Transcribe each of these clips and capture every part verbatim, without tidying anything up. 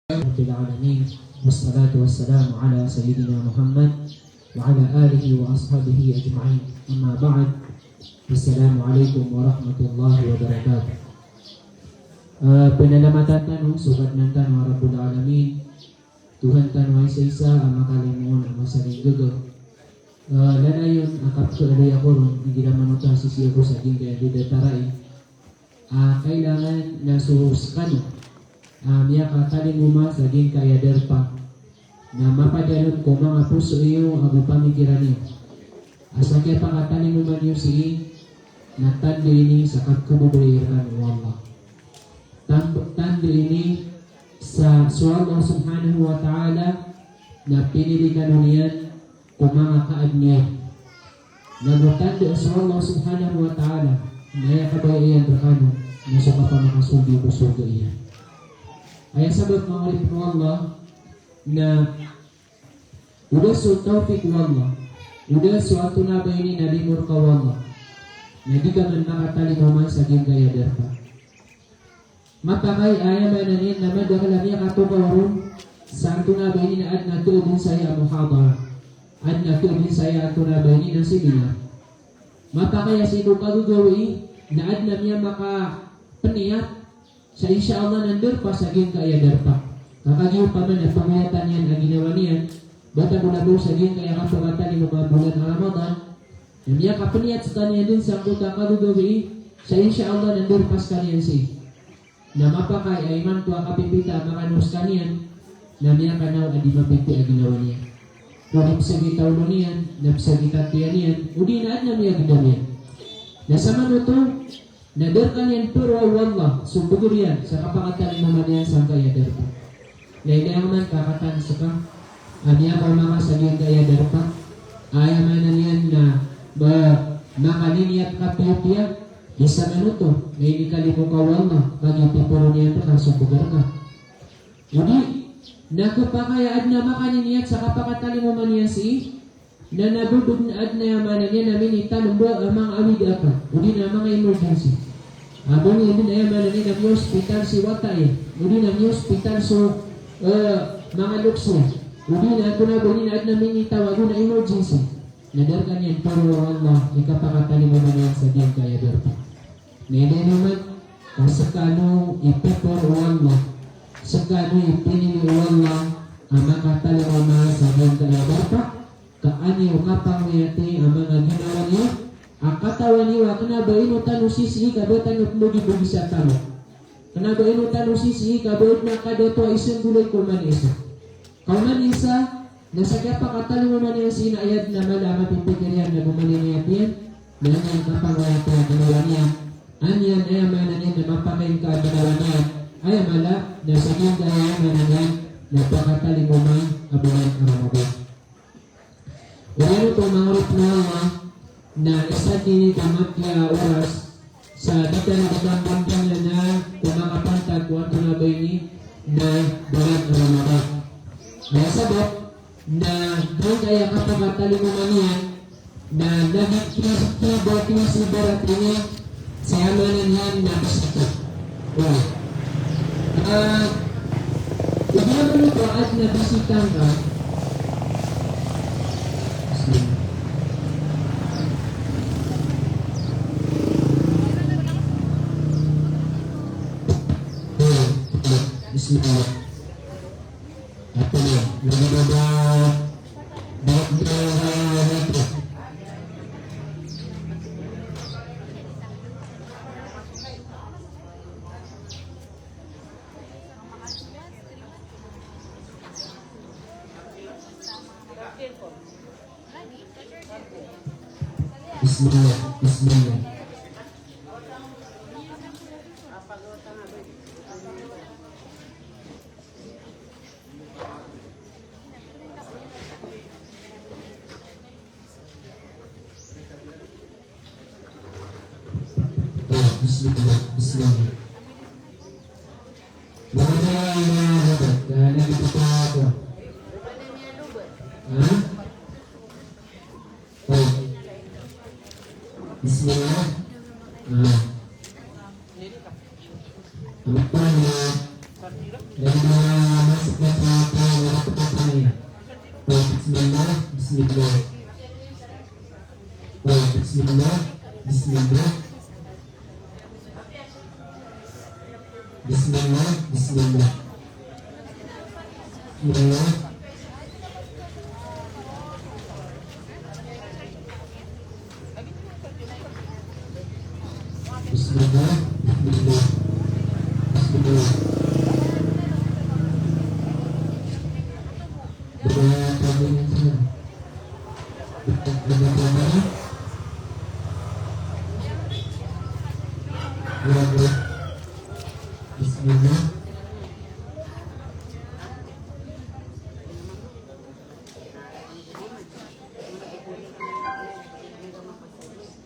Rabbil alamin. Wassalatu wassalamu ala sayyidina Muhammad wa ala alihi wa ashabihi ajma'in. Amma ba'd. Assalamu alaikum warahmatullahi wabarakatuh. Ah, panalamatan tano so Kadnan tano a Rabbul Alamin, Tuhan tano a isa-isa a makalimoon a masalinggagaw. Ah, lalayon a kapkhaaloy ako ron, igira manoto a sisii ako sa giyangkaya didatarai. Ah, kailangan na so sekano, ah, miyakatalingoma sa giyangkaya darpa na mapadalem ko manga poso iyo ago pamikiran iyo. A sa kiyapakatalingoma niyo sii na tando ini sa kapkhababaya rekano o Allah. Tan-, tando ini sa so Allah subhanahu wa ta'ala na pinili kano niyan ko manga kaadn iyan. Na go tando so Allah subhanahu wa ta'ala na aya kabaya iyan rekano na so kapamakasold iyo ko sorga iyan. Aya sabap, manga oripn o Allah, na o da so tawfiq o Allah, o da so antonaa ba ini na limo rka o Allah, na di ka man makatalingoma sa giyangkaya darpa. Mapakay a aya maana niyan na madakl a miyakatokaw ron sa antonaa ba ini na adn a kaadn saya a muhadara, adn a kaadn saya a antonaa ba ini na seminar. Mapakay a sii ko kagagawii na adn a miyamakapeniyat sa insha Allah na ndarpa sa giyangkaya darpa. Ka kagiya opama na pamiyatan iyan a ginawa niyan, ba tago na bo sa giyangkaya kapakatalingoma a bolan a Ramadan, na miyakapeniyat sekaniyan dn sangkoto a kagagawii sa insha Allah na ndarpa sekaniyan sii. Na mapakay a imanto a kapipita a makano sekaniyan na miyakanaw a di mapipita a ginawa niyan. O di pzagita olo niyan, na pzagita tiyan iyan, o di na adn a miyagdam iyan. Na samanoto, na da rekaniyan paroa o Allah so bgr iyan sa kapakatalingoma niyan sangkaya darpa. Na ilay angka man ka katan seka a miyakaoma ka sa giyangkaya darpa, aya maana niyan na ba makaniniyat ka piyapiya, di samanoto na inikalimo ka o Allah, kagiya piporo niyan rka so bgr ka. O di na khapakay a adn a makaniniyat sa kapakatalingoma niyan sii, na na bo dn adn a aya maana niyan na minitalomba a manga awid a akal, o di na manga emergency. A ba niyan dn aya maana niyan na miyospital si wata iyan, o di na miyospital so, eh, manga loks iyan, o di na antonaa ba ini na adn a minitawag on a emergency. Na da rekaniyan paroa o Allah i kapakatalingoma niyan sa giyangkaya darpa. Na ilay niyo man, ka sekano i piporo o Allah, sekano i pinili o Allah a makatalingoma sa giyangkaya darpa, ka an iyo kapangoyati a manga ginawa niyo a katawan iyo a kna ba ino tano sisii ka ba tano pmbogibogi sa tano. Kna ba ino tano sisii ka ba adn a kadato a isanggolay ko oman i isa. Ka oman i isa, na sa kiyapakatalingoma niyan sii na aya dn a mala a mapipikir iyan na go maniniyat iyan, na an iyan kapangoyati a ginawa niyan, an iyan aya maana niyan na mapakay ngka a ginawa niyan, aya mala na sa giyangkaya aya maana niyan na pakatalingoma a bolan a Ramadan. Oriyan oto manga oripn o Allah, na isa dn i kamatya a oras sa di tano dn kambantangn ko makapantag ko antonaa ba ini na bolan a Ramadan. Aya sabap na giyangkaya kapakatalingoma niyan na lagid kna, kna ba, kna sa ibarat ini sa aya maana niyan na bisita. Oway. Ah, igira mambo a adn a bisita ngka. Bismillah. Bismillah. Bismillah, bismillah. Bismillah, bismillah. Bismillah. Bismillah. Ah. Apa ya? Yang mana Bismillah. Bismillah. Bismillah. Bismillah. Bismillah. Bismillah. Bismillah. Bismillah. Bismillah. Bismillah.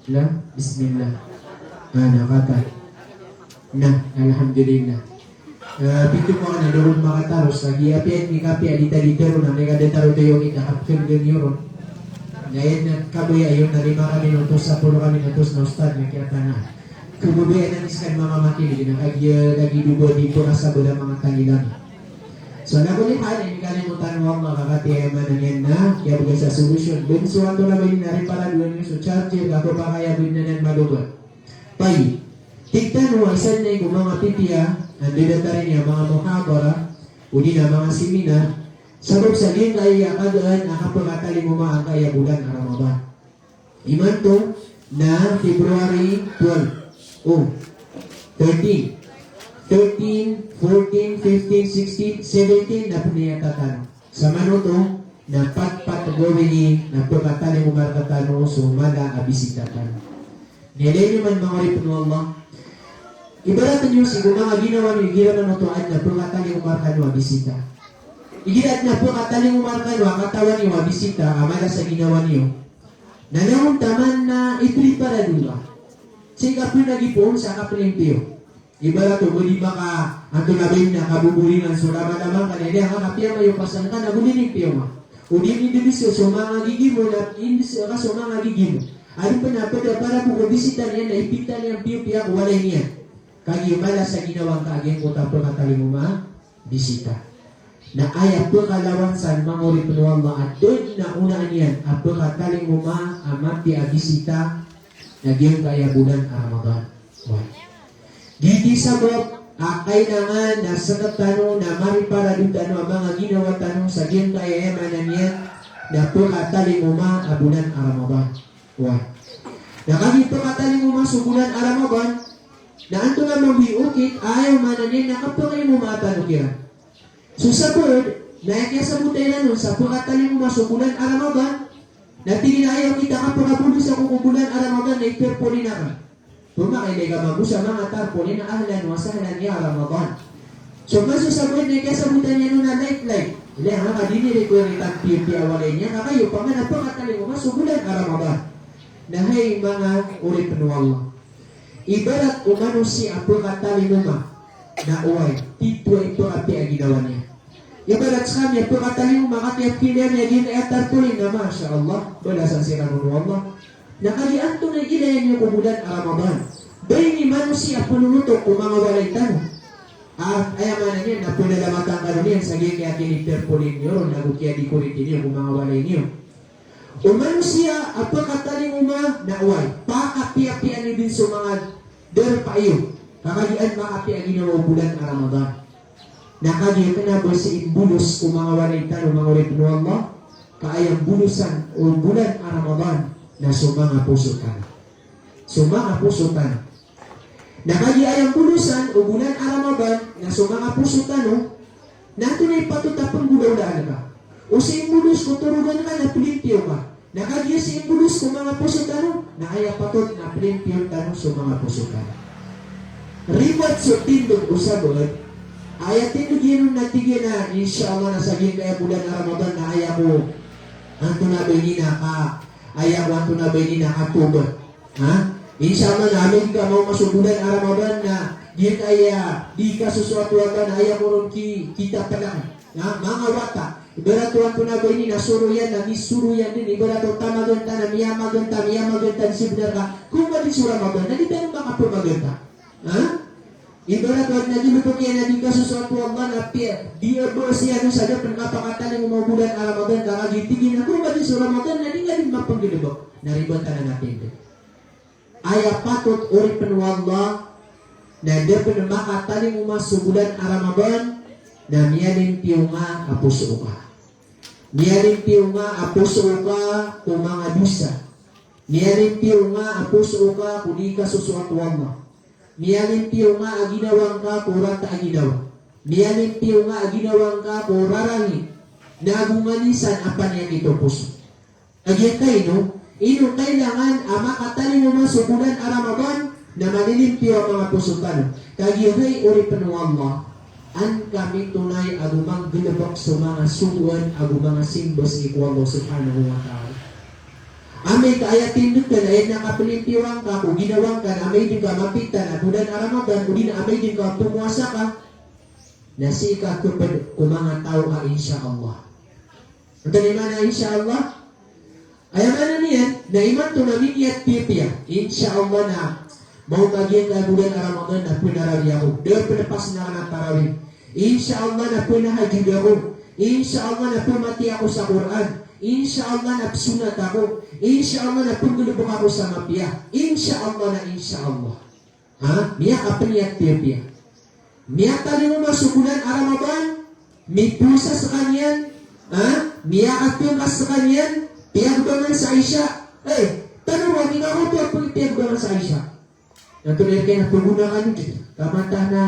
Bismillah. Bismillah. Ah, na, kata. Na, alhamdulillah. Eh, pito ko na doon makataros lagi. Apiya ini kapiya di tadi tero na, may kada taro tayo kita, kapkir din yun. Ngayon na, kabuya yun, na lima kami, no, tos sapolo kami, no, tos na ustad, na kiyata na. Kabuya na, miskan mga makinig, na kagiya, lagi dugo di po nasa bala mga tangilan. So, na kulli hal, ini kalimutan mo ang makakatiya man ang yan na, kaya bukas sa solusyon. Dun so, ato na ba yun na rin para doon yun, so, charger, ako pa kaya doon na yan malugot. Tayyib. Tig tano a isa ini ko manga pipiya, anda data rin iya manga muhadara, odi na manga seminar, sabap sa giyangkaya a kagaan a kapakatalingoma angkaya bulan a Ramadan. Imanto na February twelve. O, thirteen. Thirteen, fourteen, fifteen, sixteen, seventeen na pniyata tano. Samanoto na patpat gawii na pkatalingoma rktano so mala a bisita tano. Niyan man, manga oripn o Allah. Ibarat niyo sii ko manga ginawa niyo igira manoto a adn a pkatalingoma rkano a bisita. Igira adn a pkatalingoma rkano a katawan iyo a bisita a mala sa ginawa niyo. Na langon taman na ipripara dn ka. Sii ka pnagipoon sa kaplimpiyo. Ibarat o ba di maka, antonaa ba ini, na kaboboringan so laman-laman ka na, di, a kapiya mayo pasan ka na go lilimpiyo ma. O di, indibisyo so manga gigi mo na, indibisyo ka so manga gigi mo. Adi pn a pd a para bo ko bisita niyan na ipinta niyan piyo-piya ko walay niyan. Kagiya mala sa ginawa ngka a giyangkoto a pkatalingoma bisita. Na aya pkalawan san, manga oripn o Allah, a da dn a onaan iyan a pkatalingoma a mapiya a bisita na giyangkaya bulan a Ramadan. Oway. Giyoto i sabap a kailangan na sktano na mariparado tano a manga ginawa tano sa giyangkaya, aya maana niyan na pkatalingoma a bulan a Ramadan. Oway. Na kagiya pkatalingoma so bulan a Ramadan, na antonaa mambo i okit a aya maana niyan na kapakatalingoma tano kiran. So sabaad na aya kiyasabota iran on sa pkatalingoma so bulan a Ramadan, na tig iyan a aya okit a kapakabolos ako ko bulan a Ramadan na iterpoli na ka. Pmakineg ka mambo sa manga tarpoli na ahlan wa sahlan ya Ramadan. So man so sabaad na aya kiyasabota niyan on na light-light. Ilay angka ka di niyan require i tagpiyapiya a walay niyan, ka kagiya pman a pkatalingoma so bulan a Ramadan. Na hay manga oripn o Allah. Ibarat o manosiya a pkatalingoma na oway, titho a ipkapiya a ginawa niyan. Ibarat skami a pkatalingoma, katii a pkilaya niyan giyangkaya tarpoli na, masha Allah, balasan siran on o Allah. Na kagiya antonaa i ilaya niyo ko bulan a Ramadan? Ba ini manosiya a pnonotok ko manga walay tano. A, aya maana niyan na pdalamatan kano niyan sa giyangkaya kiniterpoli niyo ron, ago kiyadekoriti niyo ko manga walay niyo. O manosiya a pkatalingoma na oway, pakapiyapiyaan iyo dn so manga darpa iyo. Ka kagiya an makapiya a ginawa o bulan a Ramadan. Na kagiya kna ba sii mbolos ko manga walay tano, manga oripn o Allah, ka aya mbolosan o bulan a Ramadan na so manga poso tano. So manga poso tano. Na kagiya aya mbolosan o bulan a Ramadan na so manga poso tano, na antonaa i patot a pnggodawlaan ka? O sii mbolos ko torogan ka na plimpiyo ka. Na kagiya sii mbolos ko manga poso tano, na aya patot na plimpiyon tano so manga poso tano. Ribat so tindg o sabaad, aya tindg iyan on na tig iyan a, insha Allah, na sa giyangkaya bulan a Ramadan na aya ko, antonaa ba ini, na ka, aya ko, antonaa ba ini, na katobat. Ha? Insha Allah na amay ka maoma so bulan a Ramadan na giyangkaya di kasosoat o wata na aya ko ron ki, kitaplak. Ha? Manga wata. Ibarat o antonaa ba ini na soroyan na misoroyan dn. Ibarat o tamagan ta na miyamagan ta, miyamagan ta dn sii bnar ka. Kombati so Ramadan na di tano makapmagan ta. Ha? Ibarat o adn a di matokiya na di kasosoat o Allah na piya, di a ba siya no sa da pn kapakatalingoma o bulan a Ramadan, ka kagiya tig iyan a ko ba di so Ramadan na di nga di mapnggalbk. Na ribat anan a tindg. Aya patot oripn o Allah na da pn makatalingoma so bulan a Ramadan, na miyalimpiyo nga a poso ka. Miyalimpiyo nga a poso ka ko manga dosa. Miyalimpiyo nga a poso ka ko di kasosoat o Allah. Miyalimpiyo nga a ginawa ngka ko rata a ginawa. Miyalimpiyo nga a ginawa ngka ko rarangit. Na ago nga nisan a paniyakit o poso. Kagiya kaino, ino kailangan a makatalingoma so bulan a Ramadan, na malilimpiyo a manga poso tano. Kagiya hay oripn o Allah, an ka mitonay ago manggalbk so manga sogoan ago manga simba sii ko Allah subhanahu wa ta'ala. Amay ka aya tindg ka na aya na kaplimpiyowaan ka ko ginawa ngka na amay dn ka mapita na bulan a Ramadan, odi na amay dn ka pomowasa ka, na sii ka khapd ko manga taw a insha Allah. Antonaa i maana insha Allah? Aya maana niyan na imanto na miniyat piyapiya, insha Allah na maoma giyangkaya bulan a Ramadan na pnarawi ako, da pn pasn akn a tarawih. Insha Allah na pnahajud ako. Insha Allah na pmatiya ako sa Qur'an. Insha Allah na psonat ako. Insha Allah na pnggalbk ako sa mapiya. Insha Allah na insha Allah. Ha? Miyakapiya piyapiya. Miyatalingoma so bulan a Ramadan, mipowasa skaniyan, ha? Miyakatngkas skaniyan, piyagbangan sa Isha. Eh, tano a miyakakoto a piyagbangan sa Isha. Na tonaa i kena pagona kano di. Ka mataan a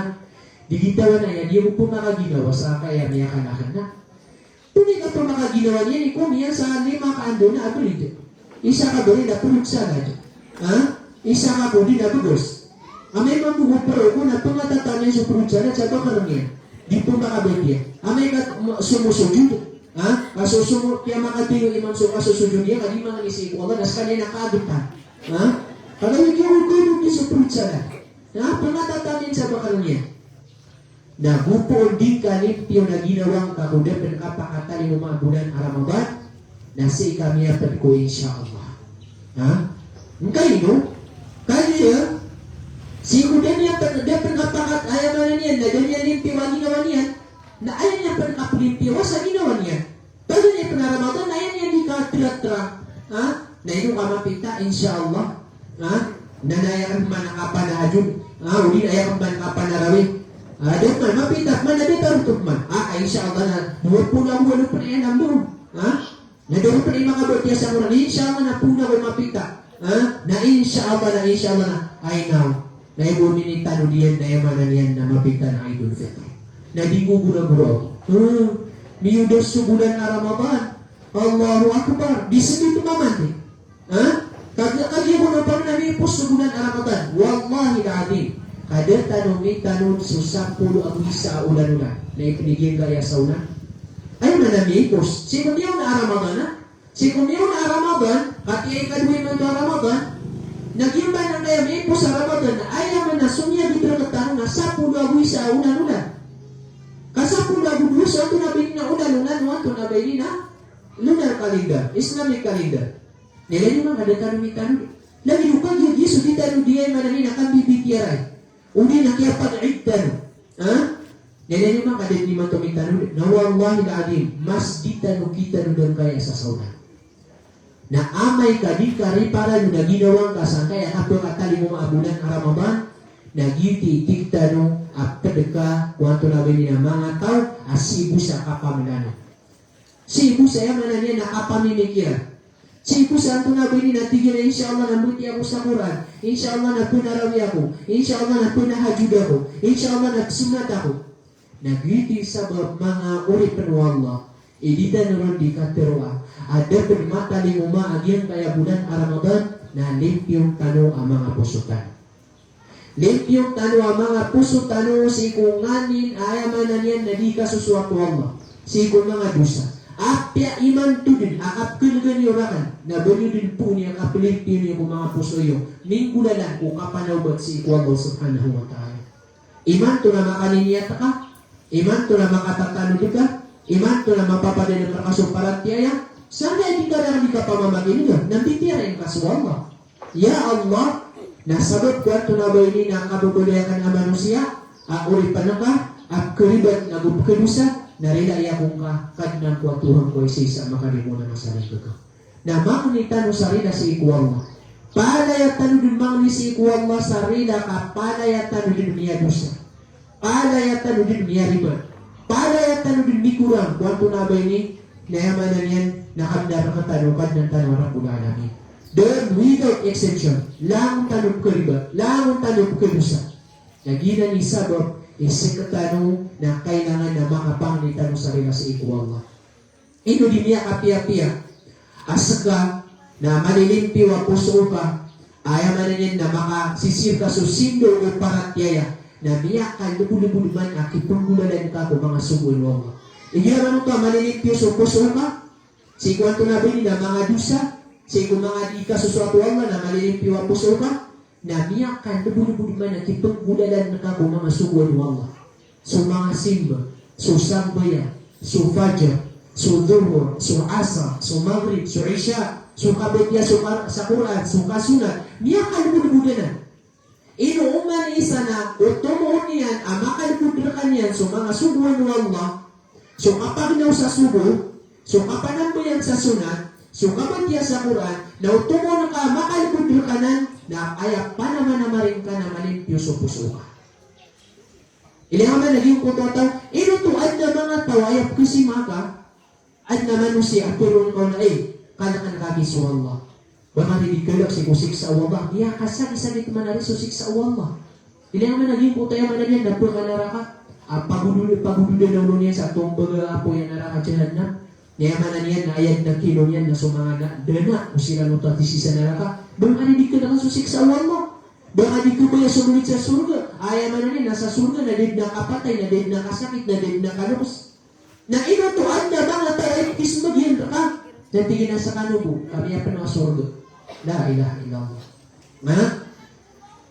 di gitawan aya, di ako pn makaginawa sa kaya miyakanakan na. Tonaa i ka pn makaginawa niyan i ko miya sa lima ka ando na a brid. Isa ka brid na polo salad. Ha? Isa ka brid na bgos. Amay mambo ko pd ko na pngatataman so polo salad sa bakar niyan. Di pn makabatiya. Amay ka somosojud. Ha? Ka sosomo, kiyamakatharo iman so kasosojud iyan, ka di mangni sii ko Allah, na skaniyan a kaagtan. Ha? Ka da kiyaoto di so polo salad. Na pngatataman sa bakar niyan. Na go poon di ngka limpiyon a ginawa ngka ko da pn kapakatalingoma a bulan a Ramadan, na sii ka miyapd ko insha Allah. Ha? Ngkaino? Kagiya sii ko da niyan pn, da pn kapakat, aya maana niyan na da niyan limpiyo a ginawa niyan, na aya niyan pn kaplimpiyo sa ginawa niyan. Paganay pn a Ramadan na aya niyan di katratra. Ha? Na ino ka mapita, insha Allah. Ha? Na, na aya ka man a kapanahajud. Ha? Odi na aya ka man a kapanarawih. Ha? Da man, mapita man, da tarotop man. Ha? Insha Allah na dowa polo ago walo pn aya nambo. Ha? Na dowa pn aya makabatiya sa Qur'an. Insha Allah na polo ago mapita. Ha? Na insha Allah, na insha Allah na. Ay, now. Na ibo nini tano diyan, na aya maana niyan na mapita na Eidul Fitr. Na di ko gora-gora. Hmm. Miyodas so bulan a Ramadan. Allahu Akbar. Di sii dn mamandi. Ha? Kagiya, kagiya ko na pamana mipos so bulan a Ramadan. Wallahi al-azim. Ka da tano mitanod so sapolo ago isa a olan-olan. Na ipnigay ngka aya sa olan. Aya maana mipos. Sii ko miyaona a Ramadan, ha? Sii ko miyaona a Ramadan, katii ikadowa imanto a Ramadan, na giyangkanan a miyapos a Ramadan, na aya maana so miyabitra rktano na sapolo ago isa a olan-olan. Ka sapolo ago dowa so antonaa ba ini na olan-olan, o antonaa ba ini na lunar calendar, Islamic calendar. Na ilay niyo man ka da tano mitanod. Lagid o kagiya giya so di tano di aya maana niyan na kambibitiyarai. Odi na kiyapag-Eid tano. Ha? Na ilay niyo man ka da dn imanto mitanod. Na wallahi al-azim, mas di tano kitanod angkaya sa saolan. Na amay ka di ka riparado na ginawa ngka sangkaya kapakatalingoma a bulan a Ramadan, na giyoto i tig tano a pd ka ko antonaa ba ini na manga taw a sii bo sa kapamilano. Sii bo sa, aya maana niyan na kapamimikiran. Sii bo sa antonaa ba ini na tig iyan a insha Allah na mbatiya ako sa Qur'an, insha Allah na pnarawi ako, insha Allah na pnahajud ako, insha Allah na psonat ako. Na giyoto i sabap, manga oripn o Allah, i di tano ron di katharoa a da pn matalingoma a giyangkaya bulan a Ramadan, na limpiyon tano a manga poso tano. Limpiyon tano a manga poso tano sii ko nganin a aya maana niyan na di kasosoat o Allah, sii ko manga dosa. Apiya imanto dn a kapkhalgan iyo rakan, na ba niyo dn poon i a kaplimpiyo niyo ko manga poso iyo, minggolalan ko kapanawbat sii ko Allah subhanahu wa ta'ala. Imanto na makaniniyat ka, imanto na makatatanod ka, imanto na mapapadalm rka so paratiyaya, sangkaya di ka da di kapamamakin'ga, na mbitiyarai ngka so Allah. Ya Allah, na sabap ko antonaa ba ini na kababaloy akn a manosiya, a oripn ka a pkharibat nago pkhadosa, na rila iyan ko ngka, Kadnan ko a Tohan ko a isa-isa a makalimo na masaring ka. Na mangni tano sa rila sii ko Allah. Palaya tano dn mangni sii ko Allah sa rila ka palaya tano dn miyadosa. Palaya tano dn miyaribat. Palaya tano dn mikorang ko antonaa ba ini, na aya maana niyan na kabnar rktano o Kadnan tano a Rabbul Alamin. Dn without exception. Langon tano pkharibat, langon tano pkhadosa. Na giyanan i sabap i sktano na kailangan na makapangni tano sa rila sii ko Allah. Ino di miyakapiyapiya a ska na malilimpiyo a poso ka, aya maana niyan na makasisir ka so sindo o paratiyaya, na miyakalbolbod man a kipnggolalan ka ko manga sogoan o Allah. Igira man oto a malilimpiyo so poso ka sii ko antonaa ba ini na manga dosa, sii ko manga di kasosoat o Allah, na malilimpiyo a poso ka, na miyakalbolbod man a kipnggolalan ka ko manga sogoan o Allah. So manga simba, so sambayang, so fajar, so dhuhur, so asar, so maghrib, so isha, so kabatiya so Qur-, sa Qur'an, so kasunat, miyakalbolbod anan. Ino oman i isa na o tomo on iyan a makalbod rkaniyan so manga sogoan o Allah, so kapagnaw sa sogo, so kapanambayang sa sunat, so kabatiya sa Qur'an, na o tomo on ka a makalbod rkanan, na aya panamanamaring ka na malimpiyo so poso ka. Ilay ngka man a giyangkoto a taw, ino oto adn a manga taw a aya pkhasima ka, adn a manosiya a pharoon ka on a, eh, kalkn ka ki so Allah. Ba ka di kalk sii ko siksa o Allah, miyakasakit-sakit man ari so siksa o Allah. Ilay ngka man a giyangkoto a aya maana niyan na pkanaraka. A pagodod, pagododan a olo niyan sa tombag a apoy a naraka Jahannam. Na aya maana niyan na aya dn a kino niyan na so manga na, dana o siran oto a tisi sa naraka. Ba ka di kalk so siksa o Allah. Ba ka di kabaya so mawid sa sorga. Aya maana niyan na sa sorga na da dn a kapatay, na da dn a kasakit, na da dn a kaloks. Na ino oto adn a manga taw a ipkismbag iyan rka. Na tig iyan a skano bo, ka miyapno a sorga. La ilaha illallah. Na?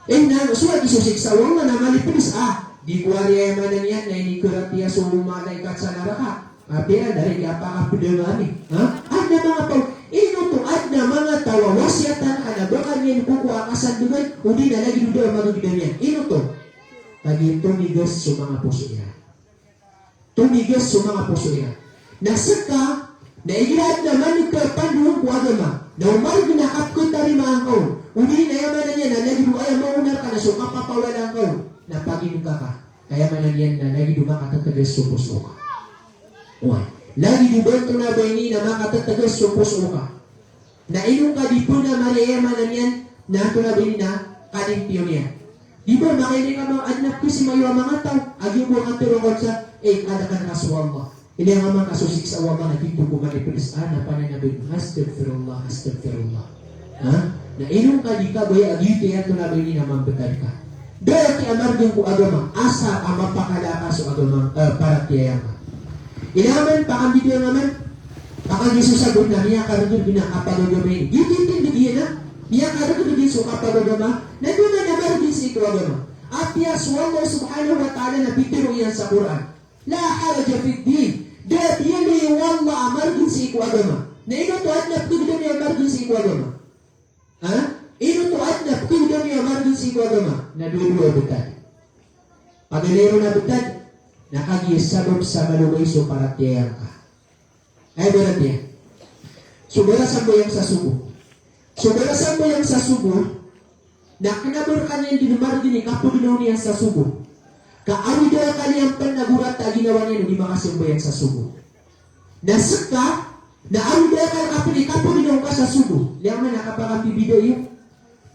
Eh, na, so agi so siksa o Allah na malipds, ah. Di ko ari aya maana niyan na inikaratiya so malaikat sa naraka. Apiya, dari kiyapakapd ami. Ha? Adn a manga taw. Ino oto adn a manga taw a wasiyatan ka na ba ka niyan kokowa a kasandgan, odi na lagid o da a magagdam iyan. Ino oto? Kagiya tomigas so manga poso iran. Tomigas so manga poso iran. Na ska, na igira adn a manik ka a pandowan ko agama, na o margn a kapkatarimaa ngka on, odi na aya maana niyan na lagid o aya maona rka na so kapapawala ngka on, na pagingka ka. Ka aya maana niyan na lagid o makatatagas so poso ka. Oway. Lagid o ba antonaa ba ini na makatatagas so poso ka. Na ino ngka di pn a mari, aya maana niyan na antonaa ba ini na kalimpiyo niyan. Di ba makailay ka ma-, adn a pkasima iyo a manga taw a giya bo a katharo ka on sa, eh, kalkn ka so Allah. Ilay ngka man ka so siksa o Allah na titho ko malipds a na pananabay, astaghfirullah, astaghfirullah. Ha? Na ino ngka di kabaya a giyoto i antonaa ba ini na mambtad ka. Da a kiyamargn ko agama, asar a mapakala ka so agama, eh, paratiyaya ngka. Ilay ngka man, pakambidaan ngka man, pakangisosagot na miyakargn a kapagagama ini. Di titindg iyan a miyakargn so kapagagama, na da man a margn sii ko agama. Apiya so Allah subhanahu wa ta'ala na pitharo iyan sa Qur'an, "La haraja fid din." Da a biyaloy o Allah a margn sii ko agama. Na ino oto adn a pkhagdam iyan a margn sii ko agama? Ha? Ino oto adn a pkhagdam iyan a margn sii ko agama? Na dowa-dowa a btad. Paganay ron a btad, na kagiya sabap sa malobay so paratiyaya ngka. Aya ibarat iyan. So barasambayang sa sobo. So barasambayang sa sobo, na kna ba rkaniyan dn margn i kapagnaw niyan sa sobo. Ka awid a akal iyan pn ago rata a ginawa niyan o di makasambayang sa sobo. Na ska, na awid a akal ka pn i kapagnaw ka sa sobo. Ilay ngka man a kapakambibida iyo.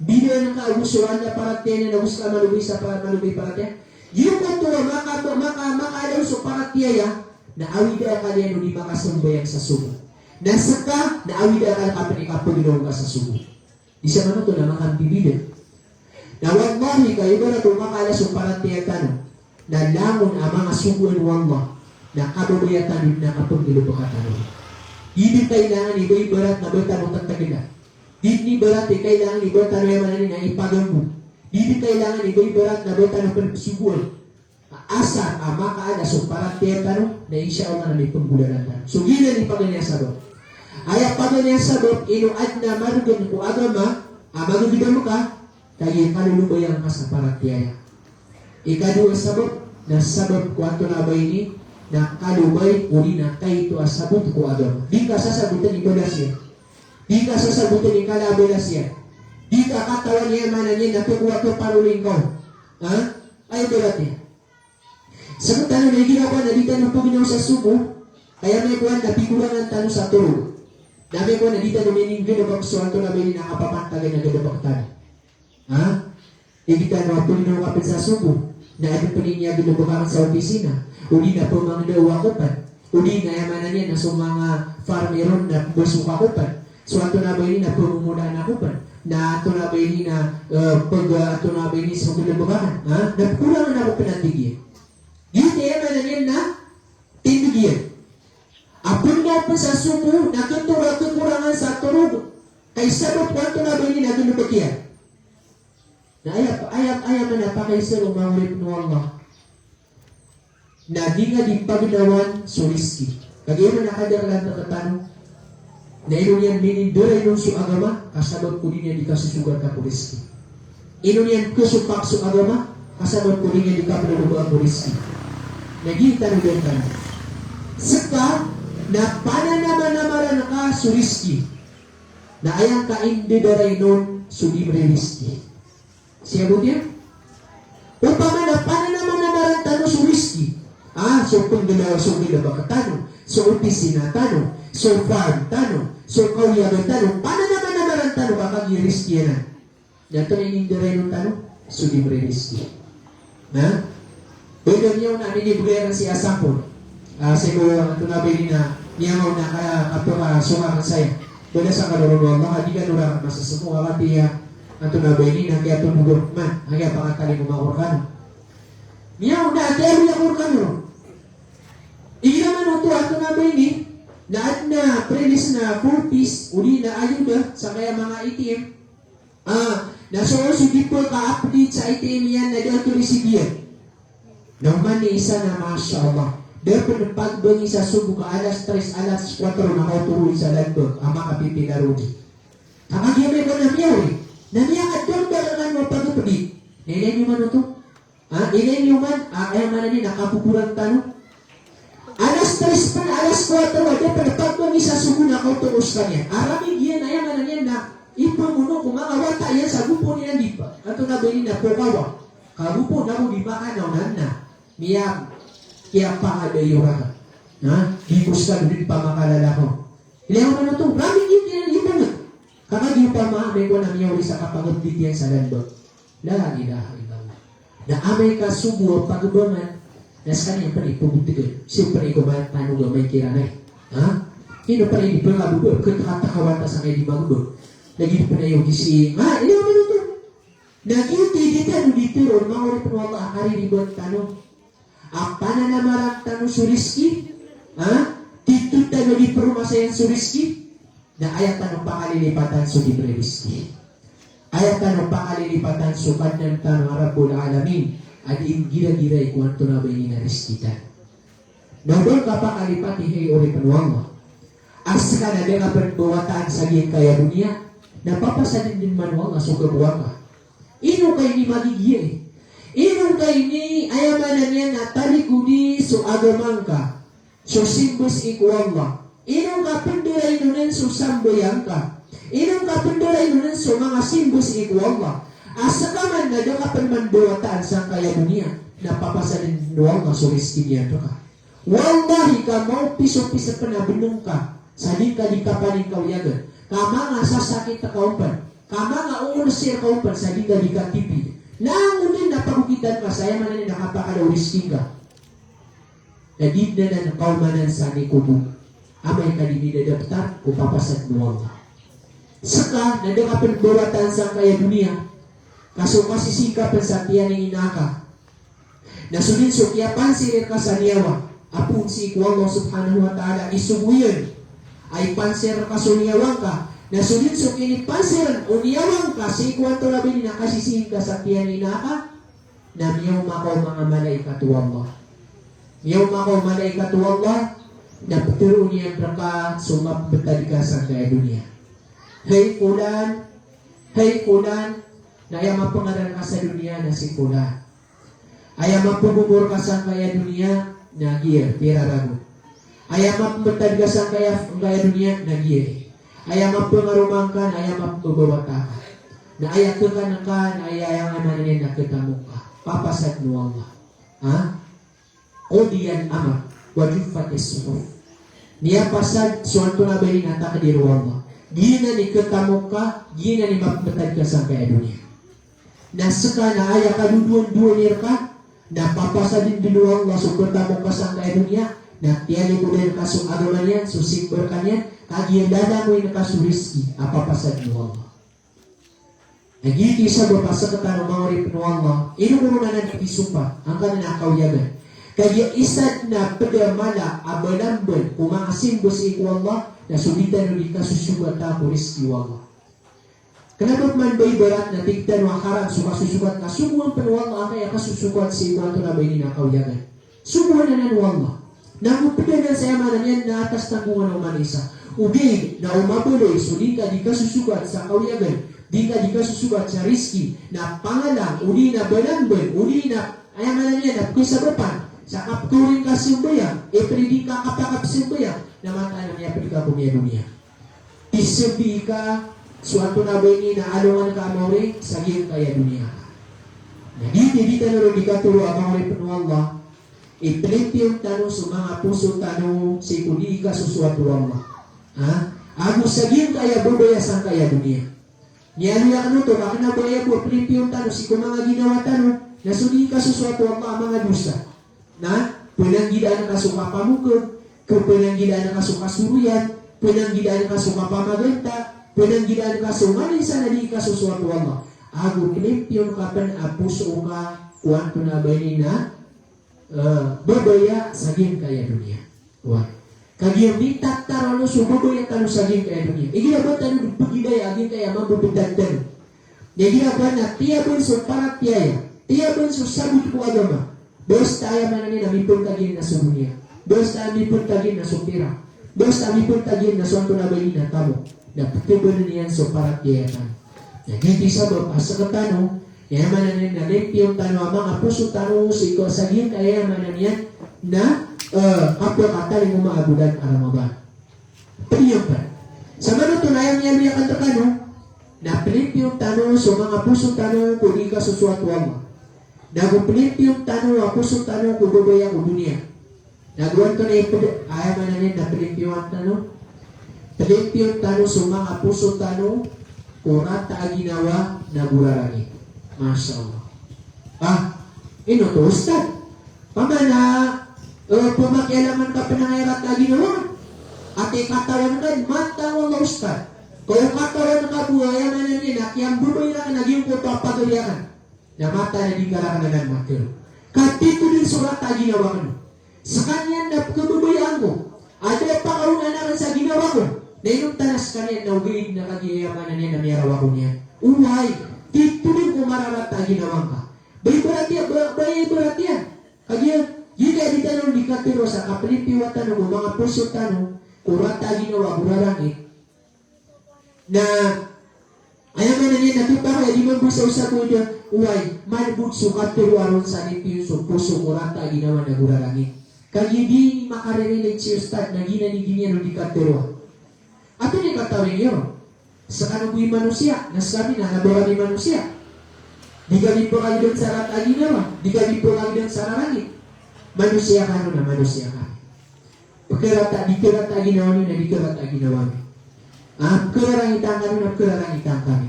Bidaan ka ago so anda paratiyaya niyan ago ska a malobay sa pa-, malobay paratiyaya. Giyoto a maka-, maka-, makaalaw so paratiyaya, na awid a akal iyan o di makasambayang sa sobo. Na ska, na awid a akal ka pn i kapagnaw ka sa sobo. Di sa manoto na makambibida. Na wallahi ka ibarat o makaala so paratiyaya tano na langon a manga sogoan o Allah na kababaya tano dn a kapnggalbka tano. Di dn kailangan i ba ibarat na ba tano tatagla. Di dn ibarat i kailangan i ba tano aya maana niyan na ipaganggo. Di dn kailangan i ba ibarat na ba tano pn psogoan. Asar a makaala so paratiyaya tano, na insha Allah na mipnggolalan tano. So giyanan i paganay a sabap. Aya paganay a sabap, ino adn a margn ko agama a magagdam ka, kagiya kalolobayan ka sa paratiyaya. Ikadowa a sabap, na sabap ko antonaa ba ini, na kalobay, odi na kaito a sabap ko agama. Di ka sasabotn i balas iyan. Di ka sasabotn i kala a balas iyan. Di ka katawan iyan, maana niyan na pkowaa ko paroling ka. Ha? Aya ibarat iyan. Sabap tano na igira ko na di tano pagnaw sa sobo, aya maana ko na pikorangan tano sa torog. Na aya maana ko na di tano mininggolawla so antonaa ba ini na kapapantagan a galbk tano. Ha? Igira tano a pagnaw ka pn sa sobo, na adn pn ini a galbk akn sa opisina, odi na pmangdaw ako pn, odi na aya maana niyan na so manga farm iron na pmbasok ako pn, so antonaa ba ini na pmomodaan ako pn, na antonaa ba ini na, eh, pag, antonaa ba ini so galbk akn, ha? Na pkorangan ako pn a tig iyan. Giyoto i aya maana niyan na tindg iyan. A pagnaw pn sa sobo, na kto a kakorangan sa torog, ka sabap ko antonaa ba ini na galbk iyan. Na aya, aya, aya maana pakaiza o manga oripn o Allah. Na di nga di pagnawan so rizki. Kagiya na kadaklan rktano. Na ino niyan minindarainon so agama, ka sabap ko di niyan di kasosogat ko rizki. Ino niyan kasopak so agama, ka sabap ko di niyan di kapnalogaan ko rizki. Na giyoto i tano. Ska, na pananamanamaran ka so rizki. Na aya ngka indadarainon so di mririzki. Siyabot iyan? Opama na pananamanamaran tano so rizki. Ah, so pnggolalan, so galbk tano, so opisina tano, so farm tano, so kawiyagan tano, pananamanamaran tano ka kagiya rizki anan. Na antonaa i indadarainon tano? So di mririzki. Na? Beda niyan na minibgay na si asapon. Ah, sii ko antonaa ba ini na, niyan na ka, kapaka, soma ka saya. Beda sa kaloron o Allah, di ka nora masasamo, Allah tiya, antonaa ba ini na kiyatondogan man, na kiyapakatalingoma ko rkano. Niyan na kiyaroya ko rkano. Igira man oto antonaa ba ini, na adn a prilis na four Ps, odi na ayuda, sangkaya manga A T M, Ah, na so, so di pka-update sa A T M iyan na da a karisidiyan. Na oman i isa na, masha Allah. Da pn pagbangi sa sobo ka alas tres, alas kuwatro na kaoto ron sa landbank, a makapipila roo di. Ka kagiya amay ka na miyaori, na miyakadakdakl a pag-update. Na ilay niyo man oto. Ah, ilay niyo man, ah, aya maana niyan na kapoporan tano. Alas tres pn, alas kuwatro a da pn pagbangi sa sobo na kaoto ron skaniyan. Aramig iyan, aya maana niyan na ipamono ko manga wata iyan sa gopo niyan di pa, antonaa ba ini na pokawa. Ka gopo na ko di pakanaw nan na. Miya, kiyapangadayo rakn. Ha? Di ko ska di pamakalalakaw. Ilay niyo man oto, ramig iyan, iyan ibangat. Ka kagiya opama amay ko na miyaori sa kapag-update iyan sa landbank. La ilaha illallah. Na amay ka sobo a pagbangan, na skaniyan pn i pagotgan. Sii pn i koman tano ga amay kiran ay. Ha? Ino pn i di pn a baba, kn hatakawan ta sangkai di magba. Lagid pn a iyo gisi, ha? Ilay niyo man oto. Na giyoto i di tano di tharoon, manga oripn o Allah, a kariribat tano. A pananamaran tano so rizki, ha? Titho tano di promasayan so rizki, na aya tano pakalilipatan so di mririzki. Aya tano pakalilipatan so Kadnan tano a Rabbul Alamin, a dii nggiragirai ko antonaa ba ini na rizki tano. Na o ba ngka pakalipati, hay oripn o Allah, a ska na da ngka pn mbawataan sa giyangkaya doniya, na papasadn dn man o Allah so kabowaa ngka. Ino ka ini magigiya? Ino ka ini, aya maana niyan na talikodi so agama ngka, so simba sii ko Allah? Ino ka pndarainon so sambayang ka? Ino ka pndarainon so manga simba sii ko Allah? A ska man na da ka pn man mbawataan sangkaya doniya, na papasadn o Allah so rizki niyan rka. Wallahi ka maopisopis pn a bnng ka sa di ngka di kapaningkawiyagan. Ka manga sasakit ka on pn, ka manga oolsir ka on pn sa di ngka di katipid. Langon dn na pagokitan ka sa aya maana niyan na kapakala o rizki ngka. Na di dn anan kaomanan sa nikobo. Amay ka di midadaptar ko papasad o Allah. Ska na da ka pn mbawataan sangkaya doniya, ka so kasisii ka pn sa tiyan i ina ka. Na so dn so kiyapansir rka sa niyawa a poon sii ko Allah subhanahu wa ta'ala, isogo iyan a ipansir rka so niyawa ngka. Na so dn so kinipansiran o niyawa ngka sii ko antonaa ba ini na kasisii ngka sa tiyan i ina ka, na miyaoma ka o manga malaikat o Allah. Miyaoma ka o malaikat o Allah, na ptharoon iyan rka so mapmbtad ka sangkaya doniya. Hay Fulan, hay Fulan, na aya mapangaran ka sa doniya na si Fulan. Aya mapmbomor ka sangkaya doniya na giya, pira ragon. Aya mapmbtad ka sangkaya, sangkaya doniya na giya. Aya mapngaroma ngka na aya mapmbawata ka. Na aya khakan ka na aya, aya ngka na niyan na khatamok ka. Papasadn o Allah. Ha? Qudiyal amr wa juffatis suhuf. Miyapasad so antonaa ba ini na takdir o Allah. Giyanan i khatamok ka, giyanan i mapmbtad ka sangkaya doniya. Na ska na aya kadodoan-doan rka, na papasadn dn o Allah so khatamok ka sangkaya doniya, na tiyalibodan ka so agama niyan, so simba rka niyan, kagiya lalangoy ngka so rizki a papasadn o Allah. Na giyoto i sabap a sktano manga oripn o Allah, ino ko ron anan pkisompa, angkanan a kawiyagan. Kagiya isa dn a pd a mala a balamban ko manga simba sii ko Allah, na so di tano di kasosogata ko rizki o Allah. Kna ba pman ba ibarat na tig tano a haram so kasosogat ka, sogoan pn o Allah angkaya kasosogat sii ko antonaa ba ini na kawiyagan. Sogoan anan o Allah. Na go pd anan sa aya maana niyan na atas tanggongan o oman isa. Ogaid na o mabaloy so di ngka di kasosogat sa kawiyagan, di ngka di kasosogat sa rizki, na pangalang, odi na balamban, odi na aya maana niyan na pkhasabapan sa kapkhaori ngka sambayang, e pd i di ngka kapakapsambayang, na mataan a miyapd ka ko miyadoniya. Isambi ka so antonaa ba ini na alongan ka a maori sa giyangkaya doniya. Na di, di, di tano ron di katharo a manga oripn o Allah, i plimpiyon tano so manga poso tano sii ko di ikasosoat o Allah. Ha? Ago sa giyangkaya babaya sangkaya doniya. Miyaaloy akn oto ka kna ba aya bo a plimpiyon tano sii ko manga ginawa tano na so di ikasosoat o Allah a manga dosa. Na pnanggidaan ka so kapamokg, pnanggidaan ka so kasoroyan, pnanggidaan ka so kapamaganta, pnanggidaan ka so maninsan a di ikasosoat o Allah. Ago plimpiyon ka pn a poso ka ko antonaa ba ini na, eh, babaya sa giyangkaya doniya. Wa. Kagiya mitataro so babaya tano sa giyangkaya doniya. Igira ba tano di pagilaya a giyangkaya mambabtad tano. Na igira ba na tiyaban so paratiyaya, tiyaban so sabot ko agama. Basta aya maana niyan na mipantag iyan na so doniya. Basta mipantag iyan na so pira. Basta mipantag iyan na so antonaa ba ini na tamok. Na pkhabanan iyan so paratiyaya tano. Na giyoto i sabap a sktano, aya maana niyan na limpiyon tano a manga poso tano sii ko sa giyangkaya, aya maana niyan na, eh, kapakatalingoma a bolan a Ramadan. Pd iyan pn. Samanoto na aya miyaaloy akn rkano, na plimpiyon tano so manga poso tano ko di ikasosoat o Allah. Na go plimpiyon tano a poso tano ko babaya ko doniya. Na go antonaa i pd, aya maana niyan na plimpiyon tano. Plimpiyon tano so manga poso tano ko rata a ginawa na go rarangit. Masha Allah. Ah, ino oto, Ustadh? Pamana, eh, pmakialaman ka pn angkai a rata a ginawa. Ati katawan ka, mataan o Allah, Ustadh. Katawan ka bo, aya maana niyan na kiyambabaya rakn a giyangkoto a pagari akn. Na mataan a di ka rakn anan matharo. Ka tito dn so rata a ginawa akn. Skaniyan na pkhababayaan ko a da a pakaonaan akn sa ginawa ko. Na inonta na skaniyan na ogaid na kagiya aya maana niyan na miyarawa ko niyan. Oway, tito dn ko mararata a ginawa ngka. Ba ibarat iyan, ba, ba ibarat iyan. Kagiya, giya di tano di katharo sa kaplimpiyo tano ko manga poso tano ko rata a ginawa go rarangit. Na aya maana niyan na khapakay a di mambo sa osaboda, oway, malbod so katharo a ron sa limpiyon so poso ko rata a ginawa na go rarangit. Kagiya di makarerelate si Ustadh na giyanan i giniyan o di katharo. Antonaa i katawan iyo? Skano bo i manosiya, na skami na, na ba kami manosiya. Di kami pkagdam sa rata a ginawa, di kami pkagdam sa rarangit. Manosiya kano na manosiya kami. Pkharata, di kharata a ginawa niyo na di kharata a ginawa mi. Ah, pkhararangitan kano na pkhararangitan kami.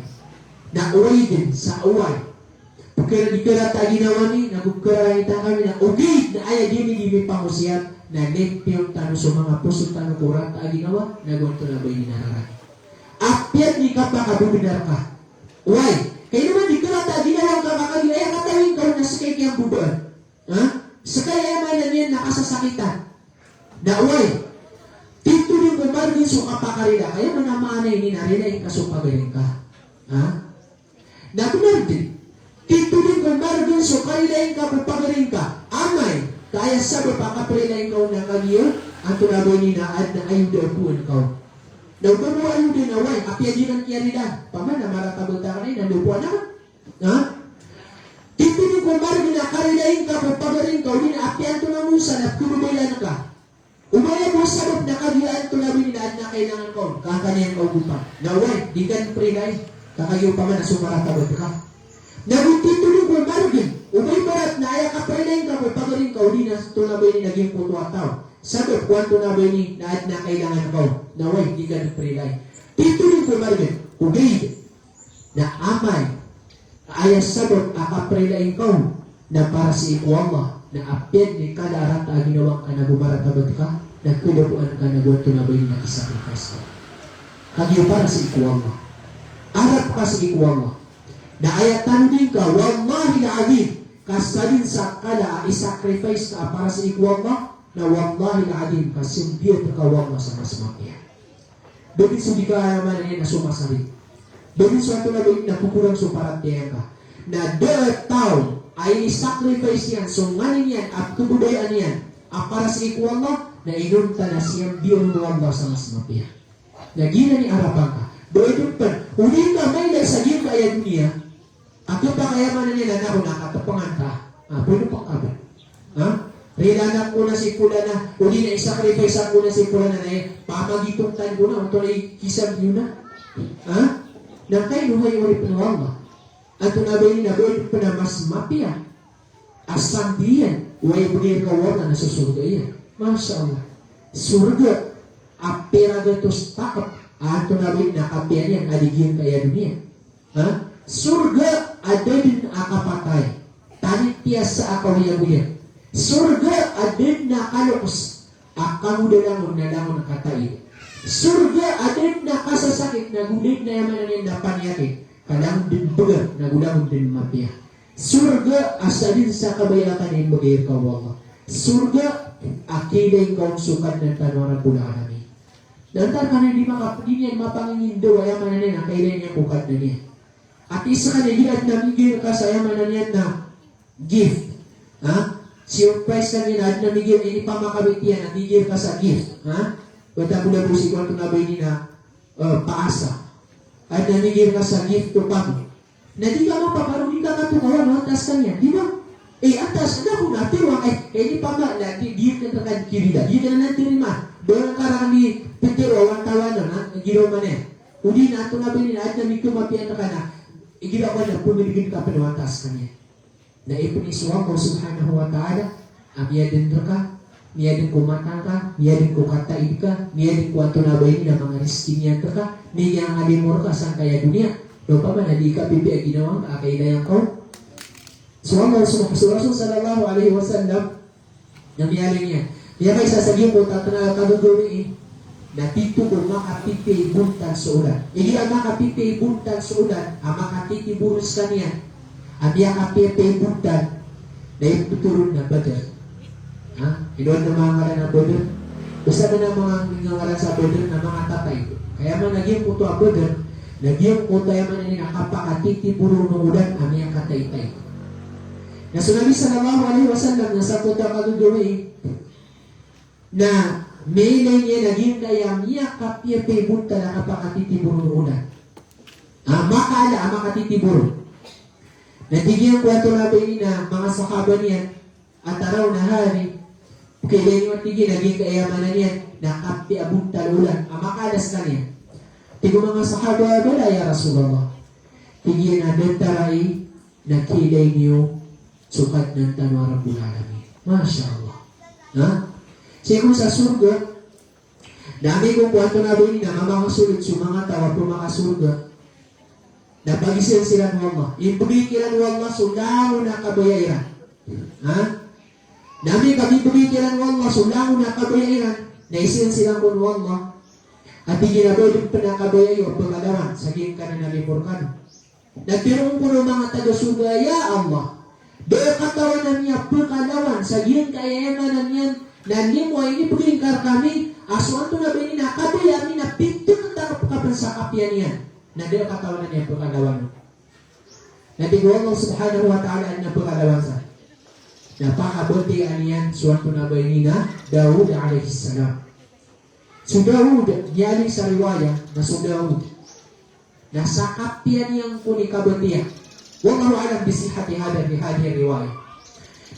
Na oway dn sa oway. Pkhara, di kharata a ginawa mi na go pkhararangitan kami na ogaid na aya dn i di mi pangosiyat na limpiyon tano so manga poso tano ko rata a ginawa na go antonaa ba ini na rarangit. Apiya di kapakababnar ka. Oway, ka ino man di kharata a ginawa ngka ka kagiya aya katawan ka on na ska i kiyambabaan. Ha? Ska i aya maana niyan na kasasakitan. Na oway, tito dn ko margn so kapakarila ka, aya maana, maana ini na rilain ka so pagari ngka. Ha? Na bnar dn, tito dn ko margn so karilain ka ko pagari ngka. Amay ka aya sabap a kaprilain ka on na kagiya antonaa ba ini na adn a ayoda a poon ka on. Na o ba mo ayoda na oway, apiya di ran kiyarila. Pamana marata bo ta kna i na dopo anak. Ha? Tito dn ko margn a karilain ka ko pagari ngka, odi na apiya antonaa i masa na pkhababayaan ka. Oba aya bo sabap na kagiya antonaa ba ini na adn a kailangan ka on, ka an ka niyan kaogopan. Na oway, di ka dn prilai. Ka kagiya opama na so maratabat ka. Na go titho dn ko margn, oba ibarat na aya kaprilain ka ko pagari ngka, odi na antonaa ba ini na giyangkoto a taw. Sabap ko antonaa ba ini na adn a kailangan ka on. Na oway, di ka dn prilai. Titho dn ko margn, ogaid na amay ka aya sabap a kaprilain ka on na para sii ko Allah, na apiya dn i kala a rata a ginawa ngka na go maratabat ka, na khadapoan ka na go antonaa ba ini na kisacrifice ka. Kagiya para sii ko Allah. Arap ka sii ko Allah. Na aya tanodi ngka, wallahil azim, ka sadn sa kala a isacrifice ka a para sii ko Allah, na wallahil azim, ka siyambiyaan rka o Allah sa mas mapiya. Ba dn so di ka, aya maana niyan na so masari. Ba dn so antonaa ba ini na kokorang so paratiyaya ngka. Na da a taw a ini-sacrifice iyan so nganin iyan a pkhababayaan iyan a para sii ko Allah, na inonta na siyambiyaan o Allah sa mas mapiya. Na giyanan i arapan ka. Ba aya dn pn, odi ngka mailay sa giyangkaya doniya. Ato pa kaya maana niyan na, na ako na katpangan ka. Ah, pwede pa ka ba? Ha? Rilaan ako na si Fulana, odi na i-sacrifice ako na si Fulana na, eh, pamagitontan ko na, onto na i-hisab iyo na. Ha? Na kaino hay oripn o Allah. Antonaa ba ini na ba oripn a mas mapiya a sambi iyan, o aya ibgay rka o Allah na so sorga iyan. Masha Allah. Sorga a pira gatos takp, antonaa ba ini na kapiya niyan a di giyangkaya doniya. Ha? Sorga a da dn a kapatay, tanitiyasa a kaoyagoyag. Sorga a da dn a kaloks a kamoda langon na langon a kataid. Sorga a da dn a kasasakit na go da dn a aya maana niyan na paniyakit, ka langon dn bgan na go langon dn mapiya. Sorga a sadn sa kabaya ka na imbgay rka o Allah. Sorga a kiilay ngka on so Kadnan tano a Rabbul Alamin. Na antaa rkaniyan di maka-, di niyan mapangingindaw a aya maana niyan na kailay niyan ko Kadnan iyan. Ati skaniyan, di adn a migay rka sa aya maana niyan na gift. Ha? Surprise skaniyan, adn a migay, inipamakabit iyan, ati gay rka sa gift. Ha? Wata ko da bo sii ko antonaa ba ini na, eh, paasa. Adn a migay rka sa gift o pago. Na di ka mapaparo, di ka katokawan o antaa skaniyan, di ba? Eh, antaa skaniyan, ako na tiro, eh, eh, di pa ma, na di, di ka, ka, kirida, di ka na tiro ma. Ba ngka rakn di ptiro, antaa na, na, giro man iyan. Odi na antonaa ba ini na adn a mikomapiya rka na, igira ko na pmilgn ka pn o antaa skaniyan. Na ipnis o Allah subhanahu wa ta'ala a miyadn rka, miyadn ko mata ngka, miyadn ko kataid ka, miyadn ko antonaa ba ini na manga rizki niyan rka, miyangalimo rka sangkaya doniya. Na opama na di ka pipiya a ginawa ngka a kailay angka on. So Allah subhanahu, so Rasul sallallahu alaihi wasallam, na miyaaloy niyan, miyakaisa sa giyangkoto a tnga a kagagawii na tito ko makapipiya i bontal so olan. Igira makapipiya i bontal so olan a makatitiboro skaniyan a miyakapiyapiya i bontal, na ipthoron na Badr. Ha? Ino adn a manga ngaran a Badr? Basta adn a manga ngaran sa Badr na manga tataid. Ka aya maana giyangkoto a Badr na giyangkoto a aya maana niyan na kapakatitiboro o olan a miyakataitaid. Na so Nabi sallallahu alaihi wasallam na sa koto a kagagawii na miyailay niyan a giyangkaya miyakapiyapiya i bontal a kapakatitiboro o olan. A makaala a makatitiboro. Na tig iyan ko antonaa ba ini na manga sahaba niyan, "Atarawna hadha?" Pkailay niyo, tig iyan, a giyangkaya maana niyan na kapiya a bontal o olan a makaala skaniyan. Tig o manga sahaba, "Bala ya Rasulullah." Tig iyan a datar ai na kiilay niyo so Kadnan tano a Rabbul Alamin. Masha Allah. Ha? Sii ko sa sorga, na amay ko antonaa ba ini na mamakasold so manga taw a pmakasorga, na pagiza siran o Allah. Imbgay kiran o Allah so langon a kabaya iran. Ha? Na amay ka mimbgay kiran o Allah so langon a kabaya iran, na iza siran kon o Allah a tig iyan a ba adn pn a kabaya iyo a pkalawan sa giyangkanan a limo rkano. Na tharoon kon o manga taga sorga a, "Ya Allah, da a katawan ami a pkalawan sa giyangkaya aya maana niyan na limo a inibgay ngka rkami, a so antonaa ba ini na kabaya ami na pitharo ka pn sa kapiya niyan. Na da a katawan ami a pkalawan." Na tig o Allah subhanahu wa ta'ala a adn a pkalawan san. Na pakabatiyaan iyan so antonaa ba ini na Daud alayhis salam. So Daud, miyaaloy sa riwaya na so Daud na sa kapiya niyan kon i kabatiya, Wallahu a'lam bi sihhati hadha, bi hadhihi riwayah.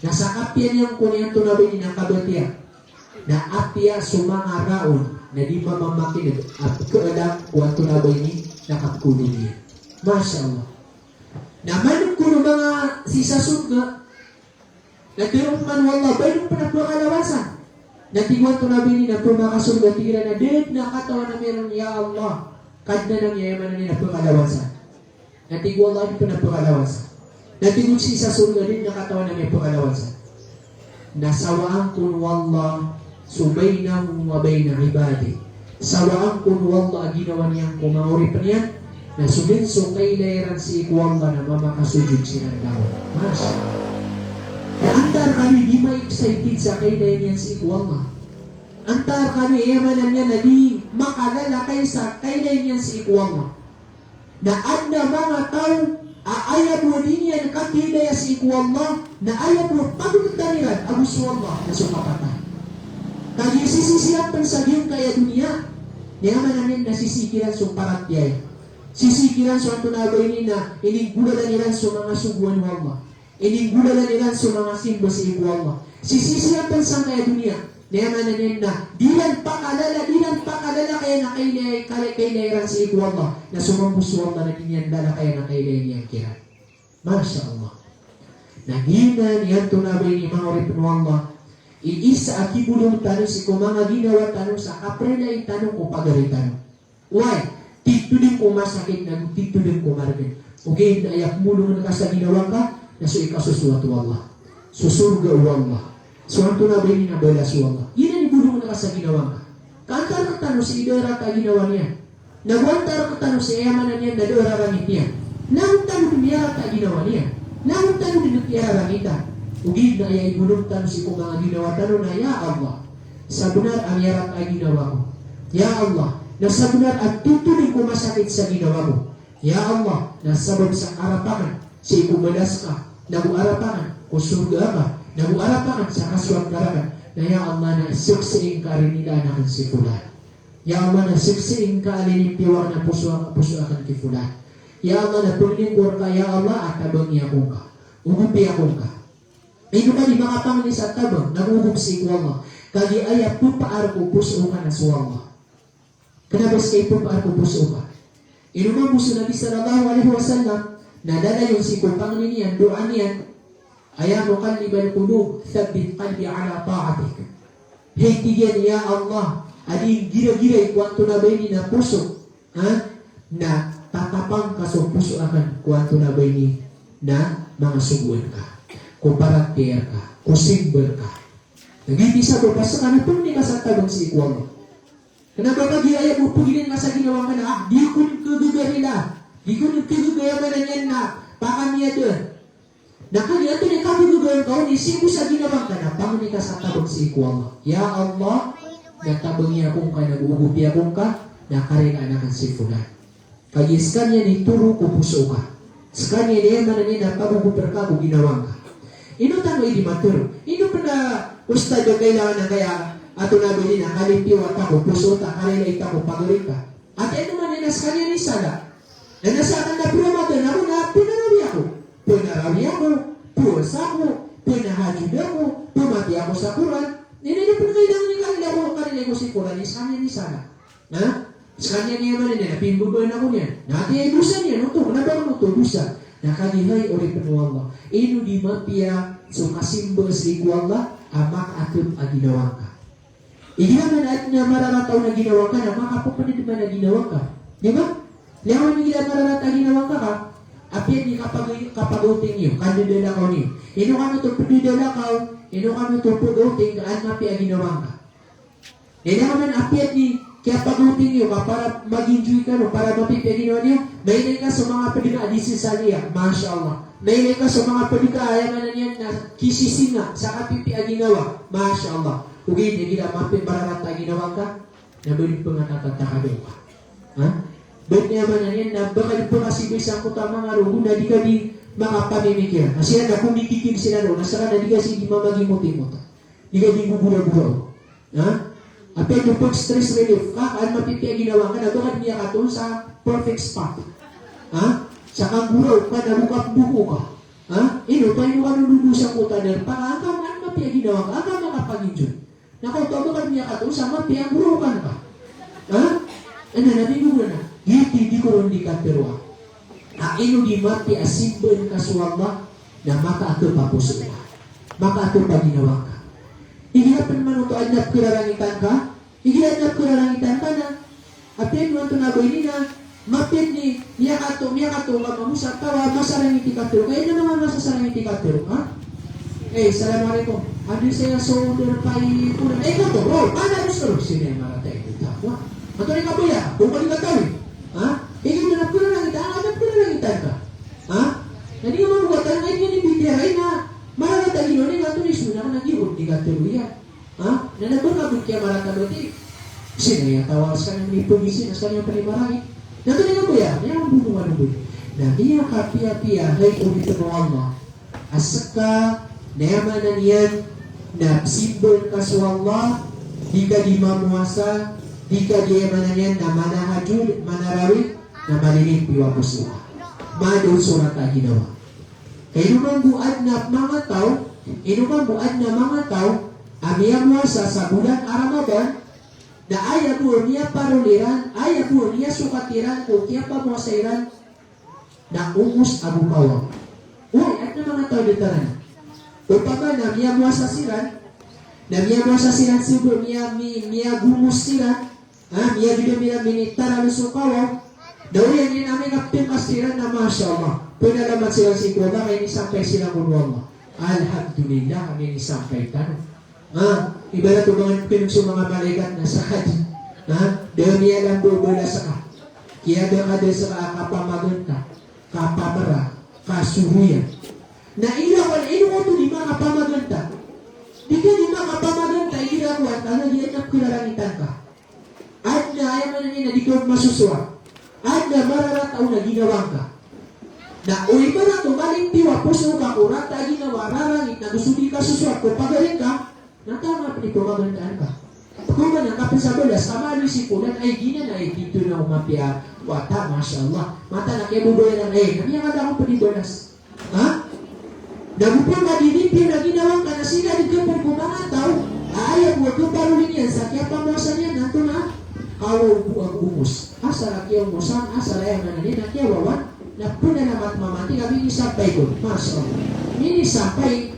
Na sa kapiya niyan kon iyan antonaa ba ini na kabatiya, na apiya so manga raon na di mamamakineg a pekaalam ko antonaa ba ini na kapekhaolog iyan. Masha Allah. Na maneg ko manga sii sa sorga, na tharoon man o Allah, ba ino pn a pekalawasan? Na tig o antonaa ba ini na pmakasorga, tig iran a da dn a katawan ami ron, ya Allah. Kadnan ami, aya maana niyan na pekalawasan. Na tig o Allah, ino pn a pekalawasan? Na tig o sii sa sorga, da dn a katawan ami a pekalawasan. Na sawaan kon o Allah so bainahu wa baina ibadih. Sawaan kon o Allah a ginawa niyan ko manga oripn iyan, na so dn so kailay iran sii ko Allah na mamakasojod siran lawan. Masha Allah. Na antaa rkano i di ma-excited sa kailay niyan sii ko Allah? Antaa rkano i, aya maana niyan na di makalalakay sa kailay niyan sii ko Allah? Na adn a manga taw a aya bo a di niyan katilaya sii ko Allah, na aya bo a pagntaniran ago so Allah na so kapatay. Kagiya sisisiran pn sa giyangkaya doniya, na aya maana niyan na sisii kiran so paratiyaya. Sisii kiran so antonaa ba ini na ininggolalan iran so manga sogoan o Allah. Ininggolalan iran so manga simba sii ko Allah. Sisisiran pn sangkaya doniya. Na aya maana niyan na di iran pakalala, di iran pakalalakayan a kailay, kailay, kailay iran sii ko Allah. Na so mambo so Allah na di niyan lalakayan a kailay niyan kiran. Masha Allah. Na giyanan i antonaa ba ini manga oripn o Allah i isa a kibolong tano sii ko manga ginawa tano sa kaprilain tano ko pagari tano. Wai, titho dn ko masakit na go titho dn ko margn. Ogaid na aya pmolongn ka sa ginawa ngka na so ikasosoat o Allah, so sorga o Allah, so antonaa ba ini na balas o Allah. Giyanan i bolongn ka sa ginawa ngka. Ka antaa rktano sii da a rata a ginawa niyan, na go antaa rktano sii, aya maana niyan na da a rarangit iyan. Na go tano dn miyarata a ginawa niyan, na go tano dn kiyarangitan. Ogaid na aya ibolong tano sii ko manga ginawa tano na, ya Allah, sabnar a miyarata a ginawa ko. Ya Allah, na sabnar a titho dn ko masakit sa ginawa ko. Ya Allah, na sabap sa arap akn sii ko balas ka, na go arap akn ko sorga ka, na go arap akn sa kasoat ka rakn. Na ya Allah, na saksii ngka a rinilaan akn si fulan. Ya Allah, na saksii ngka a linimpiyo akn a poso ak-, poso akn ki fulan. Ya Allah, na pangnin ko rka, ya Allah, a tabangi ako ngka, ogopi ako ngka. Ino ka di makapangni sa tabang na ogop sii ko Allah, kagiya aya pphar ko poso ka na so Allah. Kna ba sii pphar ko poso ka? Ino mambo so Nabi sallallahu alaihi wasallam na lalayon sii ko pangni niyan, doa niyan, "Ya muqallibal qulub, thabbit qalbi ala ta'atik." Hay, tig iyan, ya Allah, a di nggiragiray ko antonaa ba ini na poso, ha? Na tatapa ngka so poso akn ko antonaa ba ini na manga sogoan ka, ko paratiyaya rka, ko simba rka. Na giyoto i sabap a ska na pangni ka sa tabang sii ko Allah. Kna ba kagiya aya bo pgilayn ka sa ginawa ngka na, ah, di ko dn kagaga rila, di ko dn kagaga, aya maana niyan na pakamiyada. Na kagiya antonaa i kagagagaan ka on, sii bo sa ginawa ngka na pangni ka sa tabang sii ko Allah. Ya Allah, na tabangi ako ngka, na ogopi ako ngka, na karilaan akn si fulan. Kagiya skaniyan i toro ko poso ka. Skaniyan i, aya maana niyan na pagogop rka ko ginawa ngka. Ino tano i di matharo? Ino pn a ustadh a kailangan angkaya antonaa ba ini na kalimpiyo ta ko poso ta, karilai ta ko pagari ta? Ati, ino man iyan na skaniyan i sala. Na na sakn na pnamata na ako na pnarawi ako, pnarawi ako, powasa ako, pnahajud ako, pmatiya ako sa Qur'an. Ino, ino pn a kailangan i karilai ko, karilai ko si Qur'an, skaniyan i sala. Ha? Skaniyan i, aya maana niyan na pimbabaan ako niyan. Na ati, aya dosa niyan oto, kna ba oto dosa. Na kagiya hay oripn o Allah, ino di mapiya so kasimba sii ko Allah a makaakm a ginawa ngka. Igira man adn a mararata on a ginawa ngka na makapphnded man a ginawa ngka. Di ba? Langon igira mararata a ginawa ngka ka, apiya di kapag-, kapagawting iyo, kandadalakaw niyo. Ino kano oto pndadalakaw, ino kano oto pagawting ka, an mapiya a ginawa ngka. Ino man apiya di kiyapagawting iyo ka para mag-enjoy kano, para mapipiya a ginawa niyo, mailay ka so manga pd ka a di sisaliya, masha Allah. Mailay ka so manga pd ka, aya maana niyan na kisisinga sa kapipiya a ginawa, masha Allah. Ogaid na igira mapiya mararata a ginawa ngka, na ba di pngatatata ka dowa. Ha? Ba di, aya maana niyan na ba ka di pngasibay sangkoto a manga rogo na di ka di makapamimikir. Na siran na komikikig siran roo, na ska na di ka sii di mamagimotimot. Di ka di gogoragora. Ha? Apiya di pag-stress relief ka, an mapipiya a ginawa ngka na ba ka di miyakatoon sa perfect spot. Ha? Sa kanggoraok ka na bo ka pmboko ka. Ha? Ino, paino ka ndodosa ko tadar? Paka angka man mapiya ginawa ka, angka makapaginjot. Na kaoto a ba ka di miyakatoon sa mapiya a nggoraokan ka. Ha? Anda na di nggoraokan ka. Giyoto i di ko ron di katharo a, a ino di mapiya a simbaan ka so Allah na makaakap a poso ka, makaakap a ginawa ka. Igira pn man oto adn a pkhararangitan ka, igira adn a pkhararangitan ka na, apiya ino antonaa ba ini na, mapiya ini, miyakato, miyakato ka mambo sa taw a masarangit i katharo ka, ino na mama masasarangit i katharo ka? Eh, assalamualaikum. Adi saya so order pa i kunan. Eh, kato, oh, mana gusto? Sino aya marata i katharo ka? Antonaa i kabaya? Bokal i katharo. Ha? Eh, ino na pkhararangitan, adn a pkhararangitan ka. Ha? Na di nga mambo katharo, na di nga di bitiyarai na, mararata ginawa niyan, na antonaa i so na, na giyoto i katharo iyan. Ha? Na na ba nga bo kiyamarata bati? Sino aya taw a skaniyan pn i pagisi, na skaniyan pn i marangit. Na antonaa i kabaya? Aya mambo, mambo. Na miyakapiyapiya, hay oripn o Allah, a ska na aya maana niyan na simbaan ka so Allah, di ka di mamowasa, di ka di, aya maana niyan na manahajud, manarawih, na malilimpiyo a poso ka. Mada on so rata a ginawa. Ka ino mambo adn a manga taw, ino mambo adn a manga taw a miyamowasa sa bolan a Ramadan, na aya bo a miyaparol iran, aya bo a miyasokat iran ko kiyapamowasa iran, na omos ago kawaw. Oway, adn a manga taw a datar anan. Opama na miyamowasa siran, na miyamowasa siran sii bo, miya, mi, miyagomos siran, ha, miyagdam iran minitaral so kawaw. Na oriyan iyan amay ka ptngkas siran na, masha Allah, pnalamat siran sii ko Allah, ka inisampay siran ko Allah. Alhamdulillah, ka inisampay tano. Ha, ibarat o ba ngka pkhailay so manga malaikat na sa hadi. Ha, da a miyalambo o balas ka. Kiyadakada ska a kapamaganta, kapamra, kasoroyan. Na ino ka, ino ka oto di makapamaganta? Di ka di makapamaganta igira kowan ka na di adn a pkhararangitan ka. Adn a, aya maana niyan na di ka masosowa. Adn a mararata on a ginawa ngka. Na o ibarat o malimpiyo a poso ka ko rata a ginawa, rarangit, na go so di ka sosowa ko pagari ngka, na tama pn i pamagantaan ka. Pkhaoma na kapn sa balas ka, maaloy si kolan, ay giyanan, ay giyoto na o mapiya a wata, masha Allah. Mataan a kiyababayaran, ay, na miyakada ko pn i balas. Ha? Na go pn ka di limpiyo a ginawa ngka na sii ka di kapn ko manga taw a aya bo a kaparoli niyan sa kiyapamowasa niyan na antonaa? Kawaw bo ago omos. Asar a kiyaomosan, asar a, aya maana niyan na kiyawawan, na pnalamat mamati ka minisampay ko. Masha Allah. Minisampay.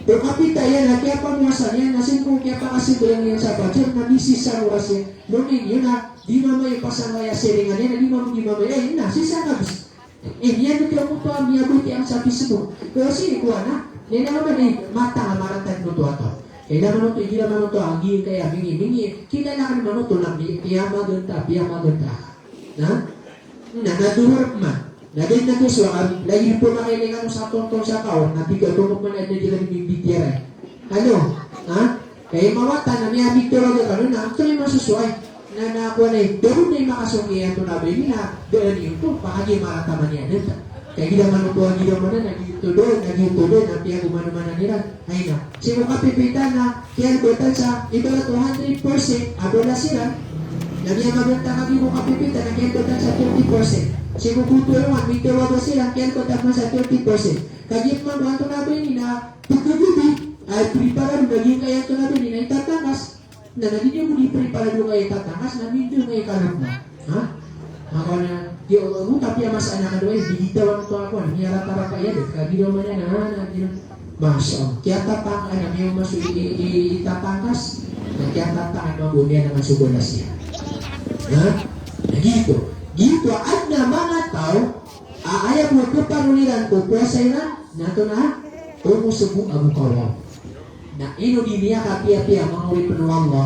O kapita iyan a kiyapamowasa niyan na sii ko kiyapakasimbayang iyan sa fajar na misisa oras iyan. Lomin iyan na di mambo aya pasang aya siringan iyan na di mambo, di mambo aya, eh, na sisa ka bs. Eh, miyadokay oto a miyabatiya sa Facebook. Kasi kowan a, na ino man i matag a marata dn oto a taw. Kailangan oto, igira man oto a giyangkaya mingi, mingi, kailangan man oto na mi-, piyamaganta, piyamaganta. Na? Na, na dohor man. Na da dn a kasowa, lagid pn a kailay kano sa tonton sa kawan, na tig a tonton man a da dn a bibitiyarai. Ano? Ha? Kay mawatan a miyabitiyarai kano na, antonaa i masosowa i. Na, na, kowan a, da dn a makasong iyan oto na ba ini na, da dn oto, pakagiya marata man iyan dn. Kay igira man oto a giya man na, na giyoto dn, na giyoto dn, na piyagomanomanan iran. Ay na. Sii ko kapipita na, kiyalbatan sa, ibarat o hundred percent a balas iran. Na miyamaganta ka sii ko kapipita na, kiyalbatan sa thirty percent. Sii ko koto iran, miyawada siran, kiyalbatan man sa thirty percent. Kagiya pman ko antonaa ba ini na, pagkagodi, ay, preparado na giyangkaya antonaa ba ini na itatangkas. Na, na di niyo bo di preparado angkaya itatangkas, na minda angkaya kalot na. Ha? Makawan a, di, o, o, tapi a masa na kado ay, di kita wan to ako, na, miyarata-rata iyan, di, kagiya man iyan, na, na, di, masha Allah. Kiyatatangkas, na, miyaoma so i, i, i, itatangkas. Na, kiyatatangkas, na, bo, miyaoma so balas iyan. Ha? Na, giyoto. Giyoto, adn a manga taw a, aya bo a kaparoli iran ko powasa iran, na antonaa? Omos ago kawaw. Na ino di miyakapiyapiya, manga oripn o Allah,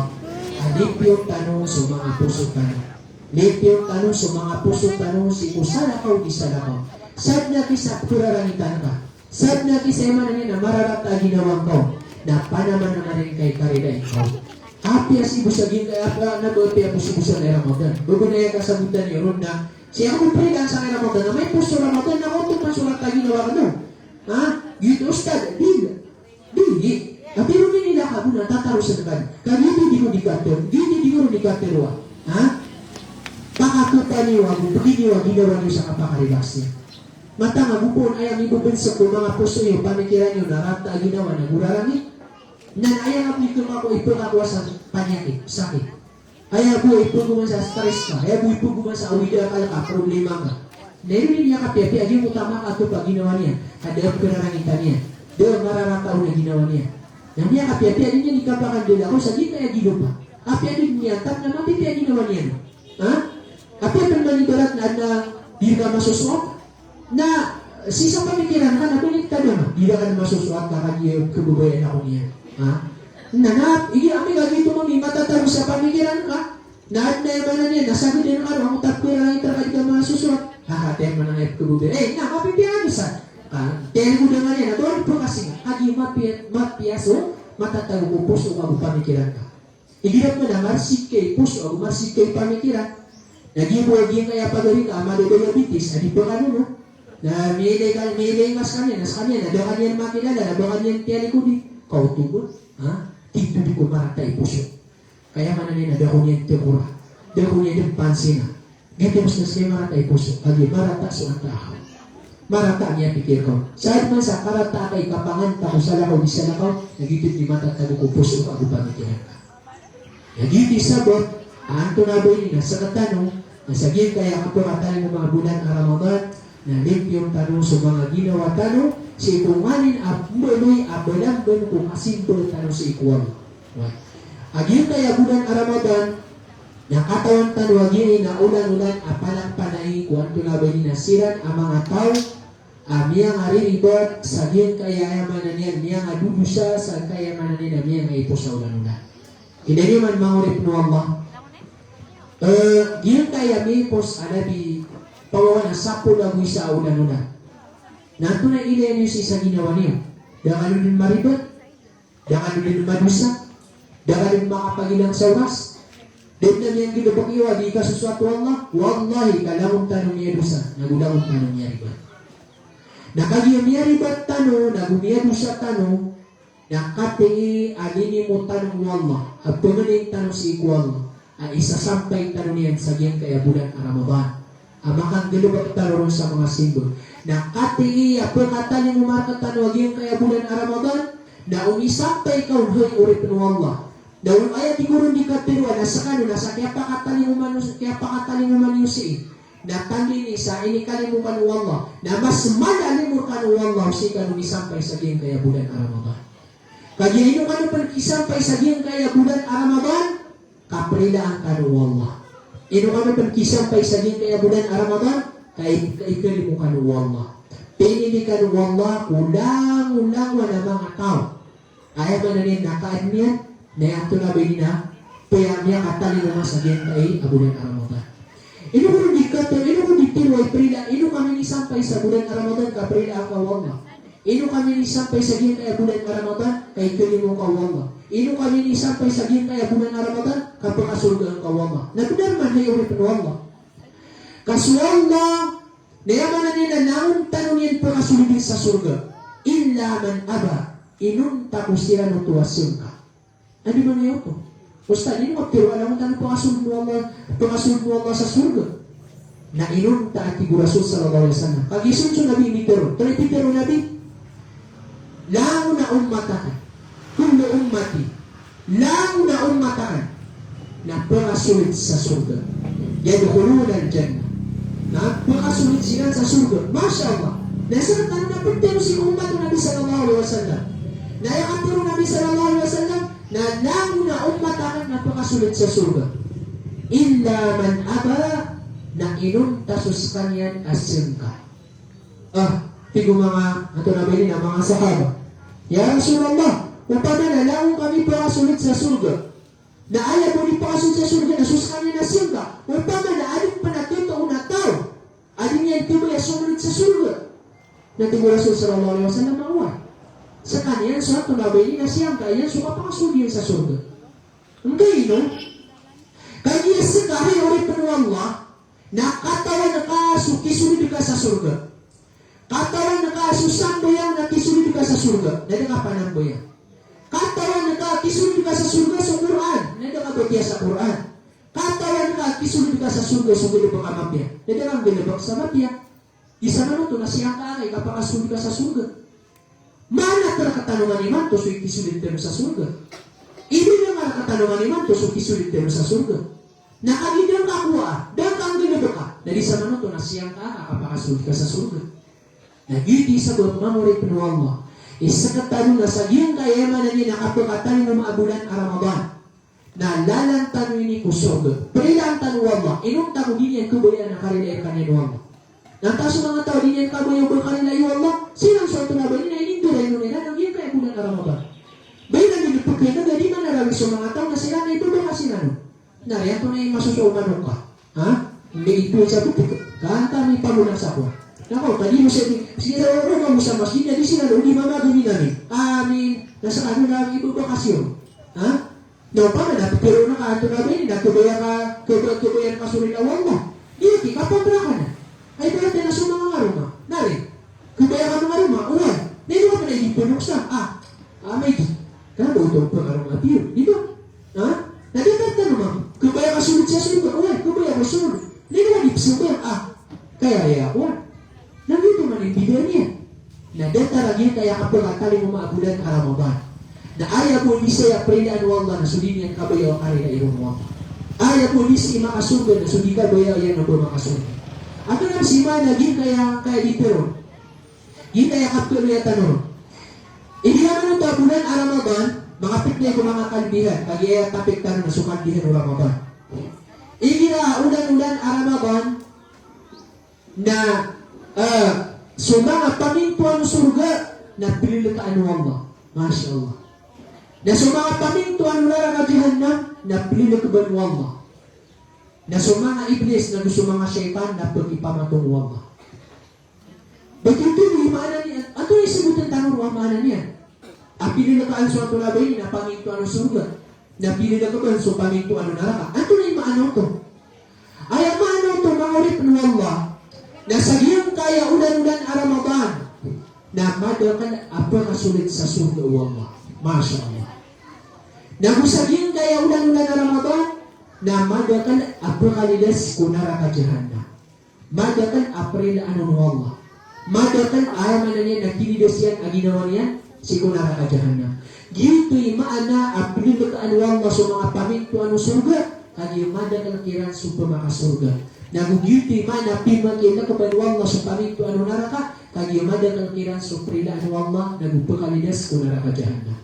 a limpiyon tano so manga poso tano. Limpiyon tano so manga poso tano sii ko salakaw di salakaw. Sadn a ki sa pkhararangitan ka. Sadn a ki sa, aya maana niyan na mararata a ginawa ngka on. Na panamanamanan ka i karidai ngka on. Apiya sii bo sa giyangkaya, apiya na ba, apiya bo sii bo sa Ramadan. Ba bo na aya kasabotan iyo ron na, sii ako bo parilaan sangkai Ramadan, na amay pn so Ramadan na oto man so rata a ginawa kano. Ha? Giyoto, Ustadh, di. Di, di. Apiya ron inilakab on na tatarosan ka di. Kagiya di ko di katharo, di, di ko di katharo a. Ha? Pakakapaniyo ago, paginiyo a ginawa niyo sa kapakarelax niyan. Matag a bo pn aya mibebensek ko manga poso iyo, pamikiran iyo na rarata a ginawa na go rarangit. Na aya nga bo i kemako, ipekakowa sa panyakit, sakit. Aya bo ipegoman sa stress ka, aya bo ipegoman sa awida akal ka, problema ka. Na ino niyan kapiyapiya, a giyoto a makatop a ginawa niyan, ka da a pekerarangitan iyan, da a mararata on a ginawa niyan. Na ino niyan kapiyapiya, di niyan di kapakandala ko sa giyangkaya a gilopa. Apiya di niyan tap na mapipiya a ginawa niyan. Ha? Apiya pn man ibarat na adn a di rka masosoat. Na sii sa pamikiran ka na balik ka dn, di rka dn masosoat ka kagiya kababayaan ako niyan. Ha? Na, na, igi, amay ka giyoto mambo i matatago sa pamikiran ka. Na adn a aya maana niyan na sagad dn ka ron, angkoto a pekerarangitan ka di ka masosoat. Ha, ha, tig iyan a maana niyan kababayaan. Eh, na mapipiya ka dn sa. Ha? Tig iyan ko dn a maana niyan na tonaa pn kasi nga. Kagiya mapiya, mapiya so matatago ko poso ka ago pamikiran ka. Igira pn a marsik i poso ago marsik i pamikiran. Na giya bo a giyangkaya pagari ka a mada diabetes a di pekanono. Na miyailay ka, miyailay ka skaniyan, na skaniyan na da ka niyan makilala, na da ka niyan tiyalikodi. Kaoto bo, ha? Titho di ko marata i poso. Ka aya maana niyan na da ko niyan tekora, da ko niyan dn pansina. Giyoto i mas na sii marata i poso, kagiya marata so antaa ka. Marata a miyapikir ka on. Sa adn man sa karata a kai kapangan ta ko salakaw di salakaw, na giyoto i matatago ko poso ka ago pamikiran ka. Na giyoto i sabap a antonaa ba ini na sektano, na sa giyangkaya kapakatalingoma a bulan a Ramadan, na limpiyon tano so manga ginawa tano sii ko nganin a mbaloy a balamban ko kasimba tano sii ko Allah. A giyangkaya bulan a Ramadan, na katawan tano a giya ini na olan-olan a palapalay ko antonaa ba ini na siran a manga taw a miyangariribat sa giyangkaya, aya maana niyan, miyangadodosa sa giyangkaya, aya maana niyan, a miyangaiposa olan-olan. Ilay niyo man manga oripn o Allah. Eh, giyangkaya miyaipos a Nabi, pawawan a sapolo ago isa a olan-olan. Na antonaa i ilaya niyo sii sa ginawa niyo? Da kano dn maribat? Da kano dn madosa? Da kano dn makapagilang sa oras? Da dn a miyanggalbk iyo a di kasosoat o Allah? Wallahi, ka langon tano miyadosa, na go langon tano miyaribat. Na kagiya miyaribat tano, na go miyadosa tano, na katii a linimo tano o Allah, a pangnin tano sii ko Allah, a isasampay tano niyan sa giyangkaya bulan a Ramadan. A makanggalbk tano ron sa manga simba. Na katii a pakatalingoma rktano a giyangkaya bulan a Ramadan, na o misampay ka on, hay oripn o Allah. Na o aya tig o ron di katharo a na skano na sa kiyapakatalingoma niyo, kiyapakatalingoma niyo sii, na tandini sa inikalimo kano o Allah, na mas mala a limo rkano o Allah sii kano misampay sa giyangkaya bulan a Ramadan. Kagiya ino kano pn kisampay sa giyangkaya bulan a Ramadan, kaprilaan kano o Allah. Ino kano pn kisampay sa giyangkaya bulan a Ramadan, ka i-, ikalimo kano o Allah. Pinili kano o Allah ko langolangon a manga taw. Aya maana niyan na kaadn iyan, na aya antonaa ba ini na, paya miyakatalingoma sa giyangkaya a bulan a Ramadan. Ino ko di katharo, ino ko di tharo a iprila, ino kami inisampay sa bulan a Ramadan, kaprilaan ka o Allah. Ino kami inisampay sa giyangkaya bulan a Ramadan, ka ikalimo ka o Allah. Ino kami inisampay sa giyangkaya bulan a Ramadan, ka pakasorgaan ka o Allah. Na bnar man, hay oripn o Allah. Ka so Allah, na aya maana niyan na langon tano niyan pakasoldn sa sorga. Illa man aba, inonta ko siran oto a sangka. Anda man aya oto? Ustadz, ino katharo a langon tano pakasoldn o Allah, pakasoldn o Allah sa sorga? Na inonta a tig o Rasul sallallahu alaihi wasallam. Kagiya so Nabi mitharo. Antonaa i pitharo o Nabi? Langon a ummat akn. Kullu ummati. Langon a ummat akn na pakasold sa sorga. Yadkhulunal jannah. Na pakasold siran sa sorga. Masha Allah. Na sktano na pitharo sii ko ummat o Nabi sallallahu alaihi wasallam. Na aya katharo o Nabi sallallahu alaihi wasallam, na langon a ummat akn na pakasold sa sorga. Illa man aba, na inonta so skaniyan a sangka. Ah, tig o manga, antonaa ba ini na manga sahaba. Ya Rasulullah, opama na langon kami pakasold sa sorga. Na aya bo di pakasold sa sorga na so skaniyan a sangka. Opama na adn pn a totoo a taw a di niyan tobay a somold sa sorga. Na tig o Rasul sallallahu alaihi wasallam, oway. Skaniyan so antonaa ba ini na sangka iyan so kapakasold iyan sa sorga. Angkaino? Kagiya sangka, hay oripn o Allah, na katawan ka so kisold ka sa sorga. Katawan ka so sambayang na kisold ka sa sorga, na da ka panambayang. Katawan ka kisold ka sa sorga so Qur'an, na da ka batiya sa Qur'an. Katawan ka kisold ka sa sorga so galbk a mapiya, na da ka nggalbk sa mapiya. Di samanoto na siyangka angkai ka pakasold ka sa sorga. Maana a rktano man imanto so ikisold tano sa sorga. Ibinangar rktano man imanto so kisold tano sa sorga. Na kagiya da ngka kowaa, da ngka nggalbka, na di samanoto na siyangka angka ka pakasold ka sa sorga. Na giyoto i sabap, manga oripn o Allah, i sktano na sa giyangkaya maana niyan a kapakatalingoma a bolan a Ramadan na lalan tano ini ko sorga. Prilaan tano o Allah, inonta ko di niyan khabayaan a karilai rkaniyan o Allah. Na antaa so manga taw a di niyan kabaya o ba karilai o Allah? Siran so antonaa ba ini na inindorang iran a giyangkaya bolan a Ramadan. Ba iran dn pkhan'g a di manarawi so manga taw na siran na ibabakas iran on. Na aya antonaa i masosowa o manok ka? Ha? Miyathay sa btk. Ka antaa mipagonang sa kowan? Na kaw, ka di mo siya di, siran roo ka bo sa masjid na di siran o di mamagami na amin. Amin. Na skano na ibabakas iyan. Ha? Na opama na pkharoon ka antonaa ba ini, na khabaya ka, khaba-, khabayaan ka so rila o Allah. Di, di ka pamrakan. Ay, ibarat na so manga ngaroma. Na ri, khabaya ka manga ngaroma, oway. Na ino ka pn a di pnoksa. Ah, amay di. Kna ba oto pngaroma piyo, di ba? Ha? Na di ka tano ma, khabaya ka sold sa sorga, oway, khabaya ka sold. Na ino ka di psold, ah, kaya aya ako. Na giyoto man i bida niyan. Na datar a giyangkaya kapakatalingoma a bolan a Ramadan. Na aya bo a di saya prilaan o Allah na so di niyan kabaya o karilai ron o Allah. Aya bo a di saya makasorga na so di kabaya iyan o ba makasorga. Antonaa pn i maana a giyangkaya, kaya di pn ron. Giyangkaya kapkhailaya tano ron. Iniyaman oto a bolan a Ramadan, makapiknay ko manga kalbihan, kagiya topic tano na so kalbihan o Ramadan. Igira a olan-olan a Ramadan, na, eh, so manga pamintoan o sorga na plilkaan o Allah. Masha Allah. Na so manga pamintoan o naraka Jahannam na plilkban o Allah. Na so manga iblis nago so manga shaytan na pkipamatong o Allah. Ba giyoto i maana niyan? Antonaa i sabotn tano ron a maana niyan? A plilkaan so antonaa ba ini na pamintoan o sorga, na plilkban so pamintoan o naraka. Antonaa i maana oto? Aya maana oto, manga oripn o Allah, na sa giyangkaya olan-olan a Ramadan na madakl a pkasold sa sorga o Allah. Masha Allah. Nago sa giyangkaya olan-olan a Ramadan na madakl a pkalidas ko naraka Jahannam. Madakl a prilaan on o Allah. Madakl a, aya maana niyan na kinidas iyan a ginawa niyan sii ko naraka Jahannam. Giyoto i maana a plilkaan o Allah so manga pamintoan o sorga, kagiya madakl kiran so pmakasorga. Nago giyoto i maana a pmakilkban o Allah so pamintoan o naraka, kagiya madakl kiran so prilaan o Allah, nago pkalidas ko naraka Jahannam.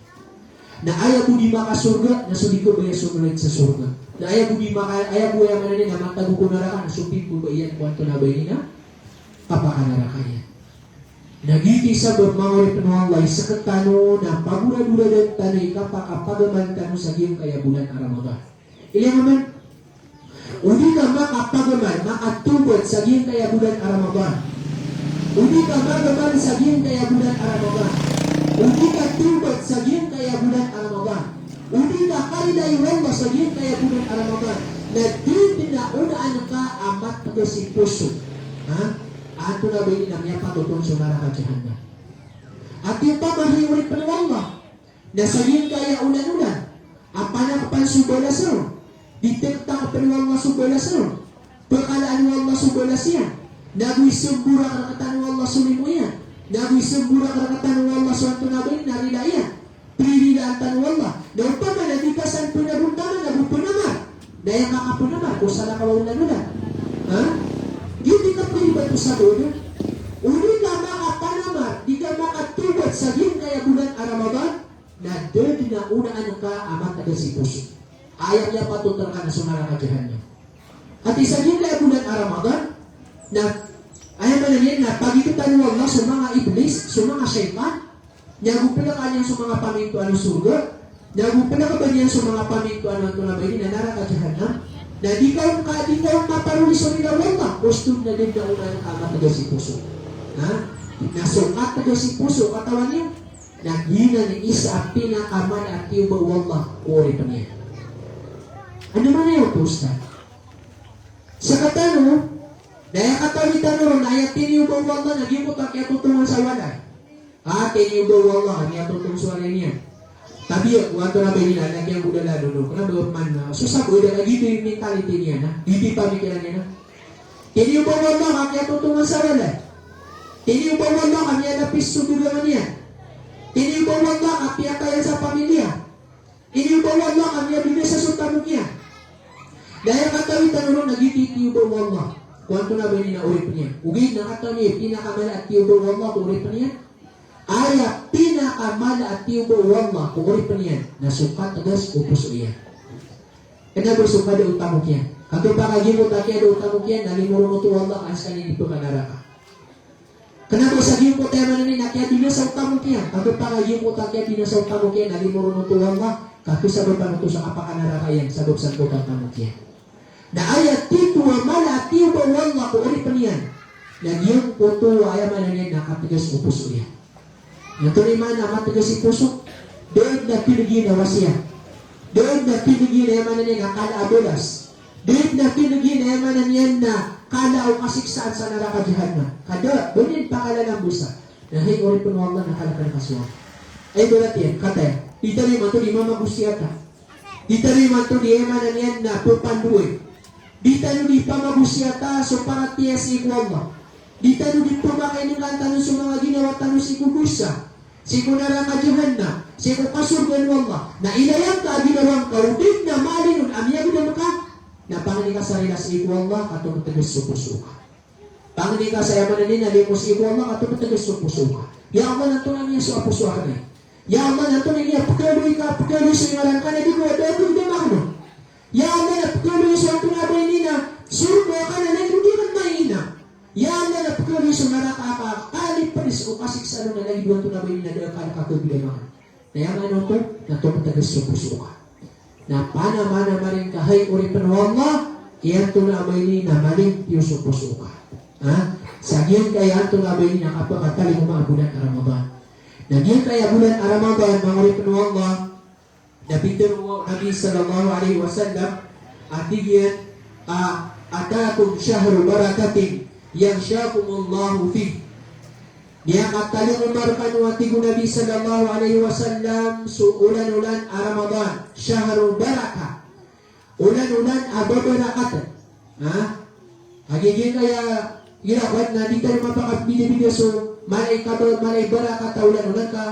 Na aya bo di makasorga na so di kabaya sold sa sorga. Na aya bo di maka-, aya bo, aya maana niyan na matago ko naraka na so pimbabayaan ko antonaa ba ini na kapakanaraka iyan. Na giyoto i sabap, manga oripn o Allah, i sktano na pagoragoradan tano i kapakapagamal tano sa giyangkaya bolan a Ramadan. Ilay mambo. O di ka makapagamal, makatawbat sa giyangkaya bolan a Ramadan. O di ka magamal sa giyangkaya bolan a Ramadan. O di ka tawbat sa giyangkaya bolan a Ramadan. O di ka karilai o Allah sa giyangkaya bolan a Ramadan. Na di dn a onaan ka a matgas i poso. Ha? Antonaa ba ini na miyapatot on so naraka Jahannam. Ati opama, hay oripn o Allah, na sa giyangkaya olan-olan a panakpan so balas ron, di tktangkpn o Allah so balas ron, pkalaan o Allah so balas iyan, nago isamborak rktano o Allah so limo iyan, nago isamborak rktano o Allah so antonaa ba ini na rila iyan, pririlaan tano o Allah. Na opama na di ka san pnabontaman ago pnamar, na aya ka kapnamar ko salakaw a olan-olan. Ha? Giyoto i kapribat o sabot. O di ka makapanamar, di ka makatawbat sa giyangkaya bolan a Ramadan, na da dn a onaan ka a matgas i poso. Aya miyapatot rka na so naraka Jahannam. Ati sa giyangkaya bolan a Ramadan, na aya maana niyan na pagiktan o Allah so manga iblis, so manga shaytan, nago plkaan iyan so manga pamintoan o sorga, nago plakban iyan so manga pamintoan o antonaa ba ini na naraka Jahannam, na di ka on ka, di ka on maparoli so rila o Allah, osto na da dn a onaan ka a matgas i poso. Ha? Na so matgas i poso, katawan iyo, na giyanan i isa a pinakamala a tiyoba o Allah ko oripn iyan. Ano man aya oto, Ustadh? Sktano, na aya katawi tano ron na aya tiniyoba o Allah na giyangkoto a kiyatotongan sa walay. Ah, tiniyoba o Allah, miyatotong so walay niyan. Tabiya, o antonaa ba ini na, na kiyanggodala, no, no. Kna ba man, ah, so sabot, da, giyoto i mentality niyan, ha? Giyoto i pamikiran iyan, ha? Tiniyoba o Allah, ka kiyatotongan sa walay. Tiniyoba o Allah ka miyalapis so gagawii niyan. Tiniyoba o Allah ka piyatay iyan sa pamilya. Tiniyoba o Allah ka miyabinasa so tamok iyan. Na aya katawi tano ron na giyoto i tiyoba o Allah ko antonaa ba ini na oripn iyan. Ogaid na katawan iyo, pinakamala a tiyoba o Allah ko oripn iyan. Aya pinakamala a tiyoba o Allah ko oripn iyan na so katgas o poso iyan. Kna ba so kada o tamok iyan. Katopa ka giyangkoto a kiyada o tamok iyan na limo ron oto o Allah ka an skaniyan di pkanaraka. Kna ba sa giyangkoto a aya maana niyan na kiyabinasa o tamok iyan. Katopa ka giyangkoto a kiyabinasa o tamok iyan na limo ron oto o Allah ka kasabapan oto sa kapakanaraka iyan sabap sangkoto a tamok iyan. Na aya tito a mala a tiyoba o Allah ko oripn iyan na giyangkoto a aya maana niyan na katgas o poso iyan. Na antonaa i maana a matgas i poso? Da dn a kineg iyan a wasiyat. Da dn a kineg iyan a aya maana niyan na kala a balas. Da dn a kineg iyan a aya maana niyan na kala o kasiksaan sa naraka Jahannam. Ka da, ba niyan pakalalabasan. Na hay oripn o Allah na kalk ka so Allah. Ay, ibarat iyan, kataya. Di tano imanto di mamagosiyata. Di tano imanto di aya maana niyan na ppandoay. Di tano di pamagosiyata so paratiyaya sii ko Allah. Di tano di pmakainengkaan tano so manga ginawa tano sii ko dosa, sii ko naraka Jahannam, sii ko kasorgaan o Allah. Na ilay angka a ginawa ngka o di na maalin on a miyagdam ka, na pangni ka sa rila sii ko Allah ka tometges so poso ka. Pangni ka sa aya maana niyan na limo sii ko Allah ka tometges so poso ka. Ya Allah, na antonaa niyan so aposo akn aya. Ya Allah, na antonaa niyan pkaloy ka, pkaloy so ingaran ka na di ko da a pgdam akn on. Ya Allah, na pkaloy so antonaa ba ini na sorga ka na lagid o di akn maina. Ya Allah, na pkaloy so naraka ka, kalipds o kasiksaan on na lagid o antonaa ba ini na da a kalk ka pgdam akn. Na aya maana oto na tometges so poso ka. Na panamanamari ngka hay oripn o Allah, iyanto na ba ini na malimpiyo so poso ka. Ha? Sa giyangkaya anto na ba ini na kapakatalingoma a bulan a Ramadan. Na giyangkaya bulan a Ramadan, manga oripn o Allah, na pitharo o Nabi sallallahu alaihi wasallam, a tig iyan, a, "Atakum shahru barakatin yaghshakumullahu fih." Miyakatalingoma rkano, a tig o Nabi sallallahu alaihi wasallam, so olan-olan a Ramadan, shahru barakah. Olan-olan a babarakatan. Ha? Kagiya giyangkaya, igira kowan na di tano mapakabidabida so mala i kaba-, mala i barakat a olan-olan ka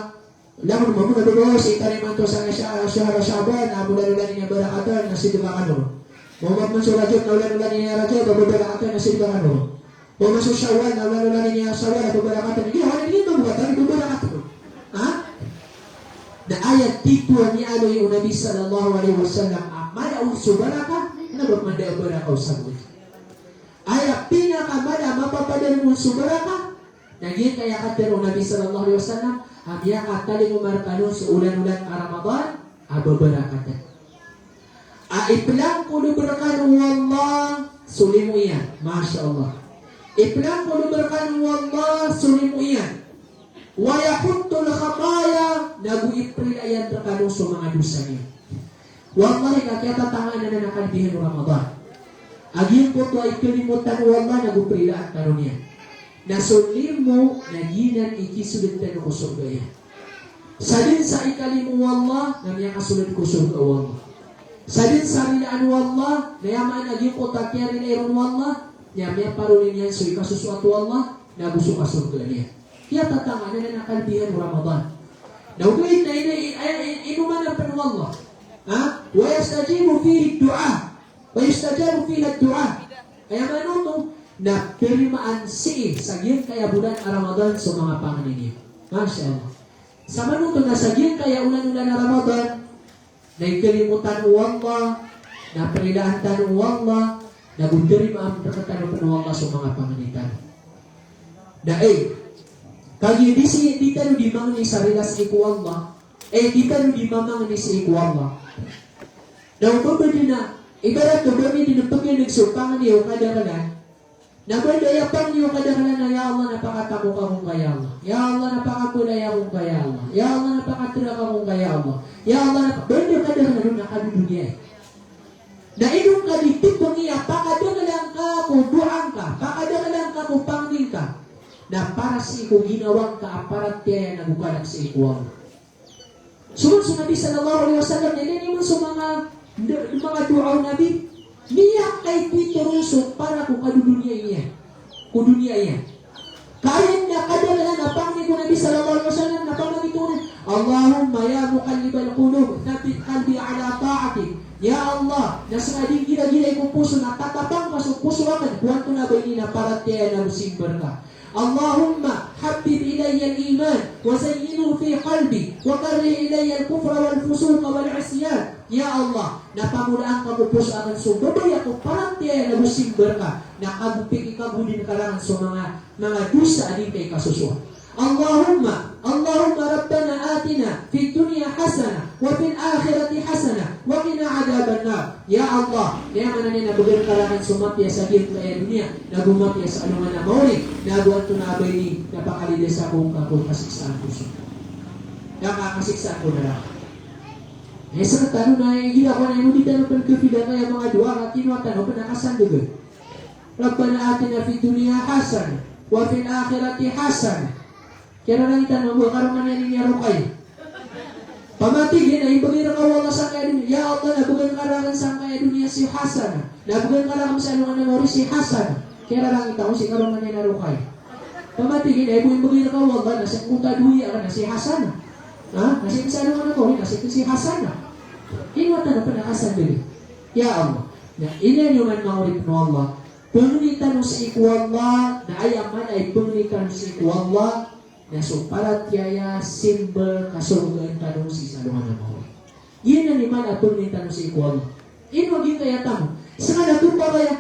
Langon mambo na dowa sii tano imanto sa, sa, shahru Sha'ban, a olan-olan ini a barakatan, na sidka kano ron. Mambo man so Rajab, na olan-olan ini a Rajab a babarakatan, na sidka kano ron. Mambo man so Shawwal, na olan-olan ini a Shawwal a babarakatan. Giyangkaya ini mambo a tano babarakatan. Ha? Na aya tito a miyaaloy o Nabi sallallahu alaihi wasallam a mala on so barakah, na ba mada a barakah o sabaad. Aya pinakamala a mapapadalm on so barakah, na giyangkaya katharo o Nabi sallallahu alaihi wasallam a miyakatalingoma rkano so olan-olan a Ramadan a babarakatan. A iplangkolb rkano o Allah so limo iyan. Masha Allah. Iplangkolb rkano o Allah so limo iyan. Wa yahuttul khataya, nago iprila iyan rkano so manga dosa niyan. Wallahi, ka kiyatatangaan anan a kalbihan o Ramadan a giyangkoto a ikalimo tano o Allah nago prilaan tano niyan. Na so limo na giyanan i kisold tano ko sorga iyan. Sadn sa ikalimo o Allah na miyakasold ko sorga o Allah. Sadn sa rilaan o Allah na aya maana a giyangkoto a kiyarilaan o Allah na miyaparoli niyan so ikasosoat o Allah nago so kasorga niyan. Kiyatatangaan anan a kalbihan o Ramadan. Na ogaid na ino, i-, i-, inomanan pn o Allah. Ha? Wa yastajibu fihi du'a. Wa yustajabu fihi du'a. Aya maana oto na tarimaan sii sa giyangkaya bulan a Ramadan so manga pangni niyan. Masha Allah. Sa maana oto na sa giyangkaya olan-olan a Ramadan, na ikalimo tano o Allah, na prilaan tano o Allah, nago tarimaan rktano pn o Allah so manga pangni tano. Na, eh, kagiya di si, di tano di mangni sa rila sii ko Allah, eh, di tano di mamangni sii ko Allah. Na o ba dn a, ibarat o ba mi dn pkhan'g so pangni o kadaklan, na ba dn a aya pangni o kadaklan na, "Ya Allah, na pakatamoka ako ngka, ya Allah. Ya Allah, na pakabolaya ako ngka, ya Allah. Ya Allah, na pakatrak ako ngka, ya Allah. Ya Allah, na pa-," ba dn a kadaklan on na kadodoniya. Na ino ngka di tibngi a pakadaklan ka ko doa ngka, pakadaklan ka ko pangni ngka, na para sii ko ginawa ngka a paratiyaya nago kalk sii ko Allah. Somon so Nabi sallallahu alaihi wasallam, na ilay niyo man so manga, manga doa o Nabi. Miyakaito ron so para ko kadodoniya iyan. Ko doniya iyan. Kagiya na kadaklan a pangni ko Nabi sallallahu alaihi wasallam na pamangni tano, "Allahumma ya muqallibal qulub, thabbit qalbi ala ta'atik." Ya Allah, na sangka di giragirai ko poso na tatapang ka so poso akn ko antonaa ba ini na paratiyaya na simba rka. Allahumma habbib ilayyal iman wa zayyinhu fi qalbi wa karrih ilayyal kufra wal fusuqa wal isyan. Ya Allah, na pamolaan ka ko poso akn so babaya ko paratiyaya na simba rka, na kago piki, kago dn karangan so manga manga dosa a di ngka ikasosowa. Allahumma, Allahumma rabbana atina fid dunya hasanah wa fil akhirati hasanah wa qina adhaban nar. Ya Allah, aya maana niyan na bgan ka rakn so mapiya sa giyangkaya doniya, nago mapiya sa alongan a maori, nago antonaa ba ini na pakalidasa ko ngka ko kasiksaan ko sorga, na ka-, kasiksaan ko naraka. Aya sktano na igira ko na ino di tano pn kafilangaya manga dowa, ka kinowa tano pn a kasandgn. Rabbana atina fid dunya hasanah wa fil akhirati hasanah. Kiyararangit tano bo, karoma niyan ini a Rokaya. Pamatig iyan a ibgay rka o Allah sangkaya doniya. Ya Allah, na bgan ka rakn sangkaya doniya si hasanah. Na bgan ka rakn sa alongan a maori si hasanah. Kiyararangit tano si karoma niyan a Rokaya. Pamatig iyan a ibgay rka o Allah na sangkoto a dowa akn na si hasanah. Ha? Na si sa alongan a maori na si, si hasanah. Kinowa tano pn a kasandgn. Ya Allah. Na ino niyo man manga oripn o Allah. Pangni tano sii ko Allah, na aya maana i pangni tano sii ko Allah, na so paratiyaya, simba, kasorgaan tano sii sa alongan a maori. Giyanan i maana a pangni tano sii ko Allah. Ino giyangkaya tamo? Skaniyan a tonganay a,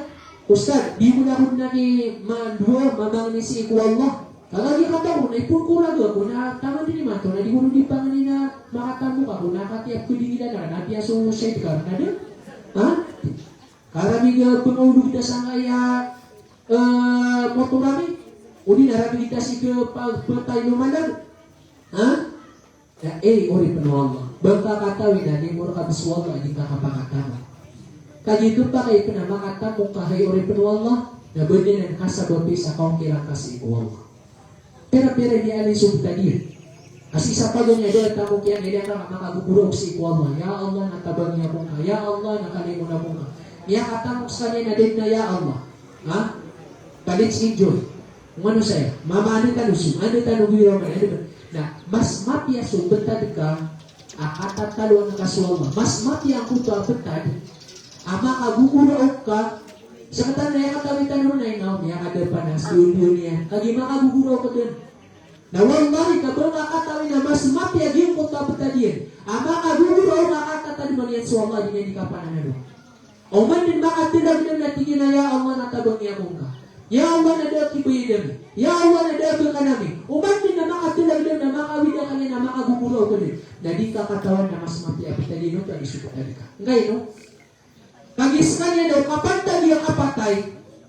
"Ustadh, di ko na, ko na ki mandowa, mamangni sii ko Allah. Kagiya katawan ko na ipon ko raga ko na taman dn imanto na di ko di pangni na makatamok ako na katiyap ko di ngida na, na piya so sidecar na dn." Ha? Ka rami ga pngaolog ta sangkaya, eh, motor ami. Odi na rami kita sii ka pa-, patay lomalag. Ha? Ya, eh, oripn o Allah. Ba ngka katawi na di mo rka bs o Allah, di ngka kapakatamok. Kagiya kapakay pn a makatamok ka hay oripn o Allah, na bnar anan kasabapi sa kaongkiran ka sii ko Allah. Pira-pira ini a alin so btad iyan. Ka sii sa paganay a da a tamok iyan, ilaya ka makagogoraok sii ko Allah. Ya Allah, na tabangi ako ngka. Ya Allah, na kalimoon ako ngka. Miyakatamok skaniyan a da dn a ya Allah. Ha? Ka let's enjoy. Omano saya, mama, anda tano so, anda tano giraw man, anda tano. Na mas mapiya so btad ka a katataloan ka so Allah. Mas mapiya angkoto a btad a makagogoraok ka. Sktano na aya katawi tano na ino, miyakadapanas, duon-duon iyan. Kagiya makagogoraok ka dn. Na wallahi, ka ba ngka katawi na mas mapiya giyangkoto a btad iyan a makagogoraok ka, katataloan iyan so Allah, di niyan di kapananaloa. Oman dn makadalagdam na tig iyan a ya Allah, na tabangi ako ngka. Ya Allah, na da a kibayad ami. Ya Allah, na da a bngan ami. Oman dn na makadalagdam na makawid a kaliyan a makagogoraok ka dn. Na di ka katawan na mas mapiya a btad iyan oto a di so btad ka. Ngkaino? Kagiya skaniyan na o kapantag iyan a kapatay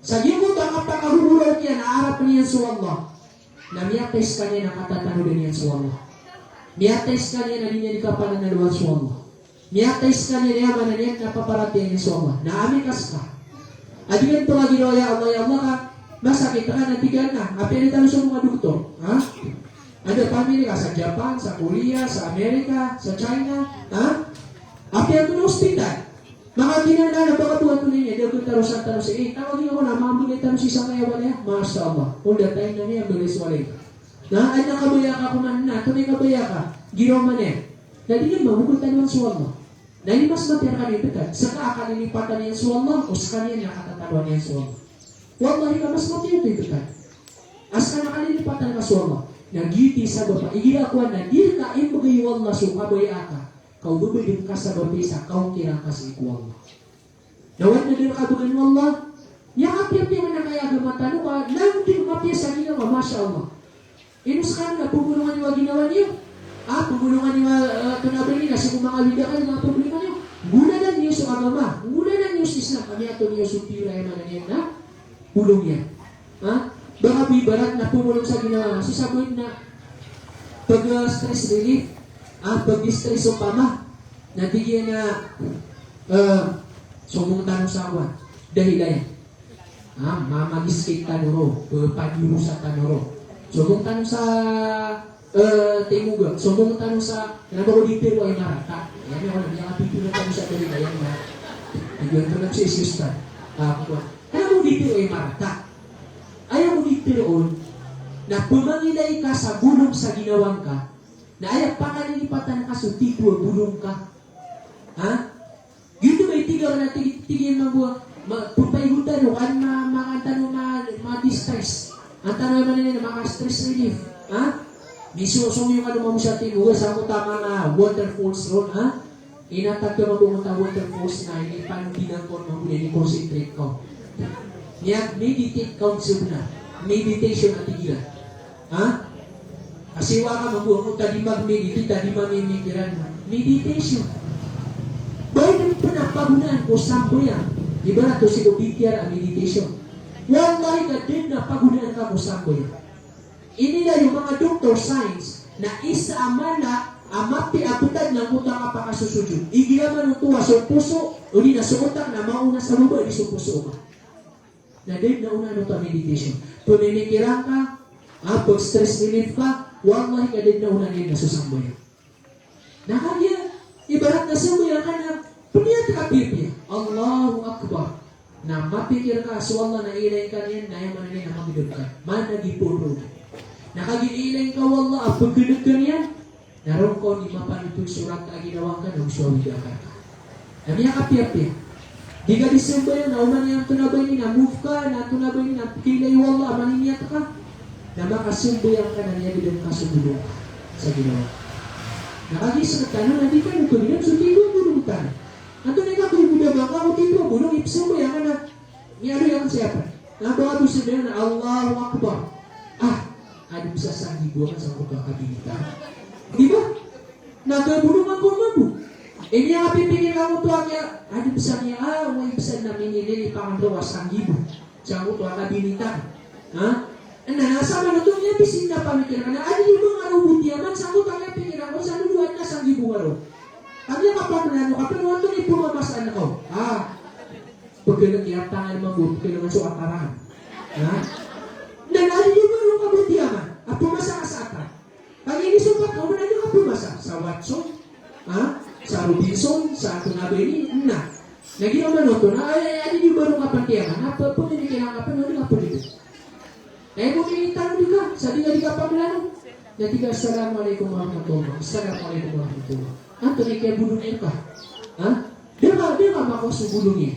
sa giyangkoto a kapakagogoraok iyan a arap iyan so Allah, na miyatay skaniyan a katatanodan iyan so Allah. Miyatay skaniyan a di niyan di kapananaloa so Allah. Miyatay skaniyan a aya maana niyan na paparatiyaya niyan so Allah. Na amay ka ska a di ka pnggiraw a ya Allah, ya Allah, ka masakit ka na tig ka na, apiya di tano so manga doktor, ha? Anda pamili ka sa Japan, sa Korea, sa Amerika, sa China, ha? Apiya antonaa i hospital? Makagiya na, na ba ka bo antonaa ini, da a katarosan tano sii, eh, tawagi ako na, mambgay tano sii sangkaya walay. Masha Allah. O da, tanan iyan a mbgay so walay. Na, aya kabaya ka ko man na, antonaa i kabaya ka? Giraw man iyan. Na di niyan mambo ko tanoan so Allah. Na ini mas mapiya rkaniyan i btad. Ska a kalilipatan iyan so Allah, o skaniyan a katatanoan iyan so Allah. Wallahi, ka mas mapiya oto i btad a ska a kalilipatan ka so Allah. Na giyoto i sabap a igira kowan na di rka imbgay o Allah so kabaya ka, ka o ba dn kasabapi sa kaongkiran ka sii ko Allah. Na oway, na di rka bgan o Allah, miyakapiyapiya man a kaya agama tano ka, lagid dn mapiya sa ginawa, masha Allah. Ino skano na pmbolongan iyo a ginawa niyo? Ah, pmbolongan iyo a, eh, kna ba ini na sii ko manga awida kano, manga problema niyo. Nggolalan iyo so agama, nggolalan iyo so Islam, ka miyatoon iyo so pira, aya maana niyan na bolong iyan. Ha? Ba ka bo ibarat na pmbolong sa ginawa, so sabot na pag, ah, stress relief, ah, pag-stress opama. Na tig iyan a, eh, somong tano sa kowan, Dahilayan. Ah, ma-, mag-skate tano ron, eh, padirosa tano ron. Somong tano sa, eh, Taymoga, somong tano sa, kna ba ko di tharoa i Imarat. Aya niyan, kna ba ko di tharoa i Imarat. Tig iyan, kna ba ko di tharoa i Imarat. Aya ko di tharoon, na Na pmangilay ka sa bolong sa ginawa ngka, na aya pakalilipatan ka so titho a bolong ka. Ha? Giyoto ba i tig iyan a tig, tig iyan mambo a, ma, pphaigotan o kan ma, ma, antaa no ma, ma-distress. Antaa no aya maana niyan, maka-stress relief. Ha? Miso, somiyong kano mambo sa tig o, sangkoto a manga waterfalls ron, ha? Inatag ka mambo angkoto a waterfalls na inipandinan ka on mambo na ini-concentrate ka on. Miya-meditate ka on sebenar. Meditation a tig iran. Ha? Kasiwa ka mambo angkoto a di mag-meditate, a di mamimikiran. Meditation. Ba dn pn a pagonaan ko sambayang. Ibarat oto sii ko B T R a meditation. Wallahi ka da dn a pagonaan ka ko sambayang. Inilayo o manga doktor, science, na isa a mala a mapiya a btad na angkoto a kapakasosojod. Igira man oto a so poso, odi na so otak na maona sa baba di so poso ka. Na da dn a onaan oto a meditation. Pmimikiran ka, a, pag-stress relief ka, wallahi ka da dn a onaan iyan na so sambayang. Na kagiya, ibarat na sambayang ka na, pniyat ka piyapiya. Allahu Akbar. Na mapikir ka so Allah na ilay ka niyan, na aya maana niyan na magdam ka. Mana gipoon ron. Na kagiya ilay ka o Allah a pkdg ka niyan, na roo ka on di mapanotol so rata a ginawa ngka na go so awid a akal ka. Na miyakapiyapiya. Di ka di sambayang na oman iyan antonaa ba ini na move ka, na antonaa ba ini na pkhailay o Allah a maniniyat ka. Na makasambayang ka na miyagdam ka so bolong ka sa ginawa. Na kagiya sktano na di tano pagdam so titho a bolong tano. Antonaa i kakoy ko dam angka ko titho a bolong, ipsambayang ka na miyaaloy akn sii a pd. Na ba ka bo sambayang na Allahu Akbar. Ah, adn sa sanggibo akn sangkoto a kabinita. Di ba? Na kabolong ako mambo. Ini a pipikir ka oto a kiya, adn sa niya, a, o ibsan na minilay i pangndaw a sanggibo. Sangkoto a kabinita. Ha? Na, na samanoto niyan pisi na pamikir ka na, adn i manga robot iyan man sangkoto a kiyapikir ako sa lolowan na sanggibo ngka ron. Kami a kapamlano ka pn o antonaa i pmamasaan ka on. Ah. Pkhalk iyan tangan mambo, pkhalk iyan so ataran. Ha? Na, na adn i manga robot iyan man a pmasa ka sa atar. Kagiya inisopat ka on, na di ka pmasa sa Watson, ha? Sa Robinson, sa antonaa ba ini, na. Na giya man oto, na, ay, ay, adn i barong ka pn tiyaman, na, pa, pamimikiran ka pn, na di ka pn dito. Na aya bo ini tano di ka, sa di ka, di ka pamlano. Na tig ka, "Assalamu alaikum warahmatullah, assalamu alaikum warahmatullah." Antonaa i kiyabolong ka? Ha? Da ka, da ka makowa so bolong iyan.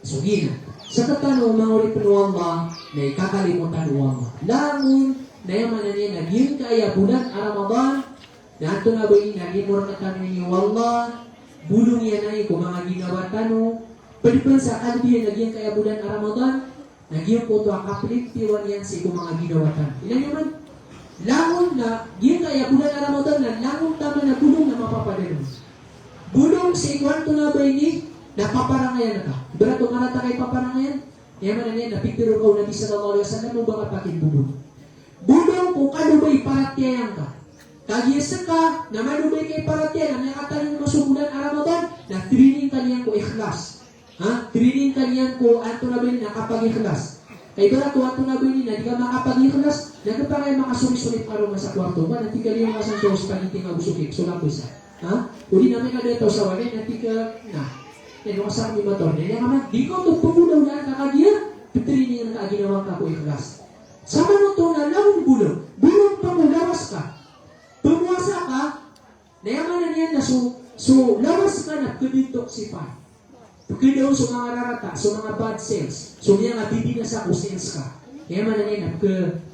So giya, sktano manga oripn o Allah, na ikakalimotan o Allah. Langon, na aya maana niyan na giyangkaya bolan a Ramadan, na antonaa ba ini na limo rktano ini o Allah, bolong iyan ai ko manga ginawa tano, pd pn sa kalbiyan a giyangkaya bolan a Ramadan, na giyangkoto a kaplimpiwan iyan sii ko manga ginawa tano. Ina niyo man, langon na giyangkaya bolan a Ramadan na langon taman a bolong na mapapadalm. Bolong sii ko antonaa ba ini na paparangayan ka. Ibarat o marata ka i paparangayan, aya maana niyan na pitharo o Nabi sallallahu alaihi wasallam o ba ka pakimbobon. Bolong ko kalobay paratiyaya ngka. Kagiya ska na malobay ka i paratiyaya na miyakatalingoma so bolan a Ramadan, na training ka niyan ko ikhlas. Ha? Training ka niyan ko antonaa ba ini na kapag-ikhlas. Ka ibarat o antonaa ba ini na di ka makapag-ikhlas, na khapakay a makasorit-sorit ka roo man sa kwarto ka, na tig ka liyo ka san so spaghetti ka go so cake, so lakoy sa. Ha? O di na amay ka dn taw sa walay, na tig ka, na. Ino ka sa kami mator, na aya ka man, di ka oto pagolaolaan ka kagiya, ptraining ka a ginawa ngka ko ikhlas. Samanoto na langon bolong, bolong pamolawas ka. Pmowasa ka, na aya maana niyan na so, so lawas ka na pkdetoxify. Pkdaon so manga rarata, so manga bad cells, so miyangabibinasa ko cells ka. Aya maana niyan na pk,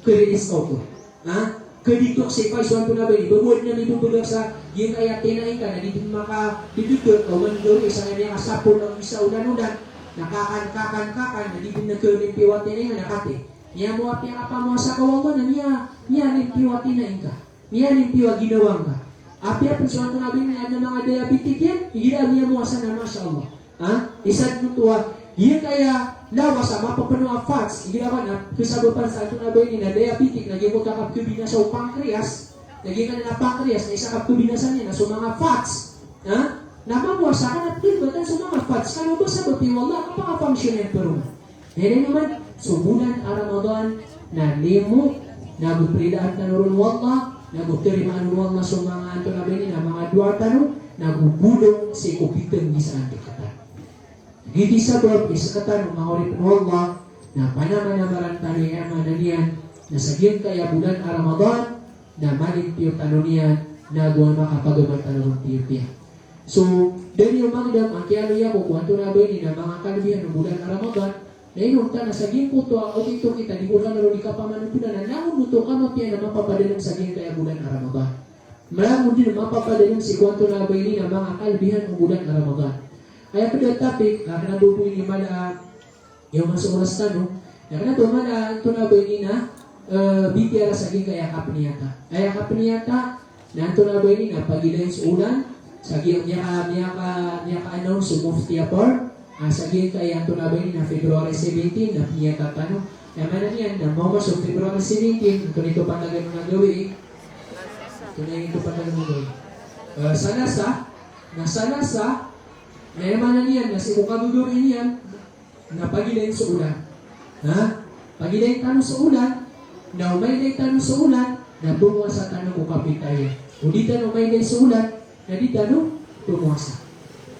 pk-release ka oto. Ha? Pkdetoxify so antonaa ba ini. Ba bo adn a mibobagak sa giyangkaya tinaing ka na di dn makadedegek, ka oman gawii sa miyakasapon a isa olan-olan. Na kakan, kakan, kakan, na di dn na kalimpiyo a tinaing ka na kati. Miyamowa, piyakapamowasa ka o Allah na miya, miyalimpiyo a tinaing ka. Miyalimpiyo a ginawa ngka. Apiya pn so antonaa ba ini na adn a manga diabetic iyan, igira a miyamowasa na masha Allah. Ha? Isa dn oto a giyangkaya lawas a mapapno a fats, igira a ba na kasabapan sa antonaa ba ini na diabetic, na giyangkoto a kapkhabinasa o pancreas, na giyangkanan a pancreas na isa a kapkhabinasa niyan na so manga fats. Ha? Na mamowasa ka na pkhalbatan so manga fats ka na ba sabap i Allah a kapaka-function iyan paroman. Aya niyo man, so bolan a Ramadan na limo, nago prilaan tano ron o Allah, nago tarimaan o Allah so manga antonaa ba ini na manga doa tano, nago bolong sii ko pitnggisaan rktano. Giyoto i sabap i sktano manga oripn o Allah, na panamanamaran tano, aya maana niyan, Na sa giyangkaya bolan a Ramadan, na malimpiyo tano niyan, na go makapagama tano ron tiyotiya. So, da niyo magdam a kiyaaloy ako ko antonaa ba ini na manga kalbihan o bolan a Ramadan, na inonta na sa giyangkoto a okit-okit a di ko kano ron di kapamanotonan, na langon oto kamapiya na mapapadalem sa giyangkaya bolan a Ramadan. Malangon di na mapapadalem sii ko antonaa ba ini na manga kalbihan o bolan a Ramadan. Aya pd a topic, ah, kna ba bo ini mala, ah, iyo mas oras tano. Na kna ba mala antonaa ba ini na, eh, bitiyara sa giyangkaya kapniyata. Aya kapniyata, na antonaa ba ini na pagilayn so olan, sa giyang miyaka, miyaka, miyaka-announce so Mufti Apar, ah, sa giyangkaya antonaa ba ini na February seventeen, na pniyata tano. Aya maana niyan na maoma so February seventeen, antonaa i kapantagan o gawii? Antonaa i kapantagan o gawii? Eh, Salasa, na Salasa, na aya maana niyan na sii ko kagagawii niyan, na pagilayn so olan. Ha? Pagilayn tano so olan, na o mailay tano so olan, na pmowasa tano ko kapita iyan. O di tano mailay so olan, na di tano pmowasa.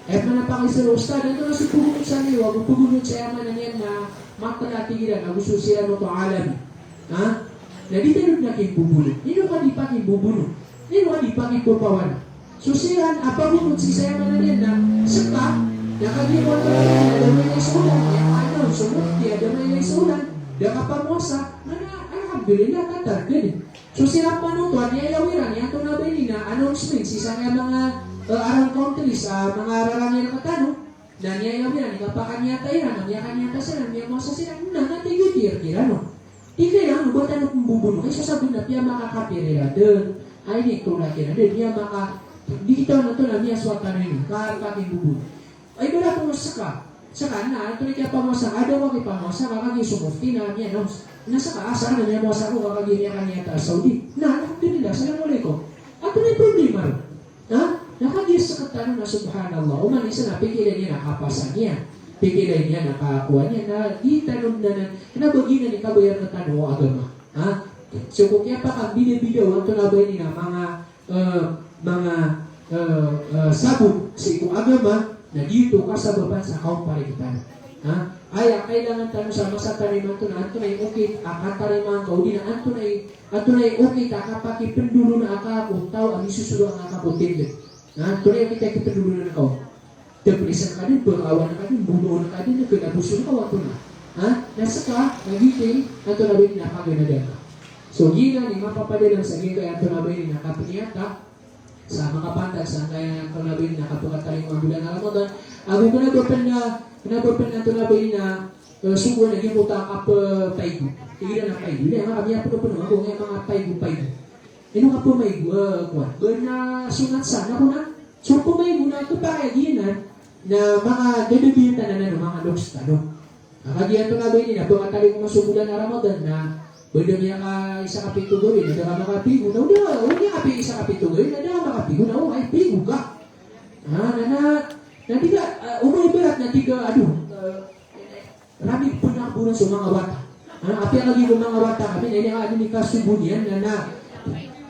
Aya pman a pakaiza o ustad, antonaa so pagonot sa niyo, ago pagonot sa aya maana niyan na matala, tig iran, ago so siran oto a alami. Ha? Na di tano dn a kimbobono. Ino ka di pakimbobono? Ino ka di pakipapawan? So siran a pagonot sii sa aya maana niyan na ska, na kagiya ko antonaa ba ini na da mailay so olan, aya ka-announce so Mufti a da mailay so olan, da ka pamowasa, na, na, alhamdulillah, katar ka dn. So siran pman oto a niyayaw iran i antonaa ba ini na announcement sii sa manga, eh, around countries, ah, manga rarangin rktano, na niyayaw iran i kapakaniyata iran, na miyakaniyata siran, miyamowasa siran, na, na tig iran, tig iran, o ba tano pmbobono, ka so sabot na piyamakakapir iran dn, ay, ini tolak iran dn, miyamaka, di kita na to na miyasowa tano ini, ka, ka kimbobono. Ay, ibarat o ska. Ska na, antonaa i kiyapamowasa ka, da ko kipamowasa ka, kagiya so Mufti na miya-announce. Na ska, asar na miyamowasa ko, ka kagiya miyakaniyata a Saudi. Na, alhamdulillah, assalamu alaikum. Antonaa i problema ron? Ha? Na kagiya sktano na, subhanallah. Oman i isa na pikilay niyan a kapasang iyan. Pikilay niyan a kakowa niyan. Na di tano dn a, kna ba giyanan i kabayar rktano o agama. Ha? So, ko kiyapakambidabida o antonaa ba ini na manga eh, manga, eh, eh, sabot sii ko agama, na giyoto kasabapan sa kaompare rktano. Ha? Aya kailangan tano sa masa tano imanto na antonaa i okit a katarimaan ka, odi na antonaa i, antonaa i okit a kapakipndolona ka ko taw a misosoda ngka ko tindg. Na antonaa i okit a kipndolona ka on? Tpnisan ka dn, pkawan ka dn, bonoon ka dn, kna bo so ka, antonaa. Ha? Na ska, na giyoto i antonaa ba ini na kaganadan ka. So, giyanan i mapapadalem sa giyangkaya antonaa ba ini na kapniyata, sa makapantag sangkaya antonaa ba ini na kapkatalingoma a bolan a Ramadan. Ago kna ba pn na, kna ba pn antonaa ba ini na, eh, sogoan a giyangkoto a kapaigo. Tig iran a paigo. Aya manga miyapnopno ago aya manga paigo-paigo. Ino ka pmaigo, eh, kowan. Ba na sonat sa, na ko na. So pmaigo na kpakay a giyanan, na manga dadabiyan tano, manga loks tano. Kagiya antonaa ba ini na pkatalingoma so bolan a Ramadan na, ba da miyakaisa ka pito gawii na da ka makapaigo, na o da, o miyakaisa ka pito gawii na da ka makapaigo, na o, ay, paigo ka. Ah, na, na, na di ka, ah, o ba ibarat na di ka, ado, eh, Rami pn a bolan so manga wata. Ha, apiya kagiya ko manga wata kami, na ini a, ini kasogo niyan na, na.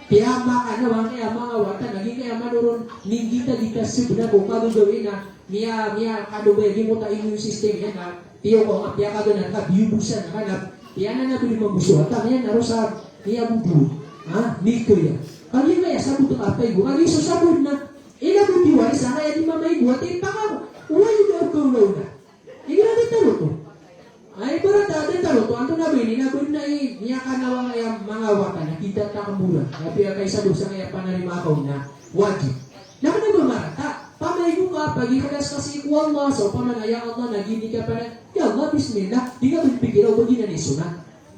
Piyamakan a manga, manga wata, na giyangkaya manoron, minggitagita sii bnar ko kagagawii na, miya, miyakadobay a giyangkoto a immune system iyan na, piyo ko, apiya kaganad ka, biyobosan ka na, piya na na bili mambo so wata, miya na roo sa, miyabobo. Ha, mikoya. Kagiya kaya sabot ka a paigo, kagiya so sabot na, ina bo diwari sa kaya di mamaigo, ati paka, why you don't go na? Igira di tano oto. Ay, ibarat a di tano oto, antonaa ba ini na bnar i miyakanaw angkaya manga wata na kita ta kmboran. Apiya kaisa dosa angkaya panarima ka on na wajib. Na kna ba marata, pamaigo ka, pagikhlasan ka sii ko Allah, sa opama na, ya Allah, na gini ka pn, ya Allah, bismillah, di ka pn pikira o ba giyanan i sonat.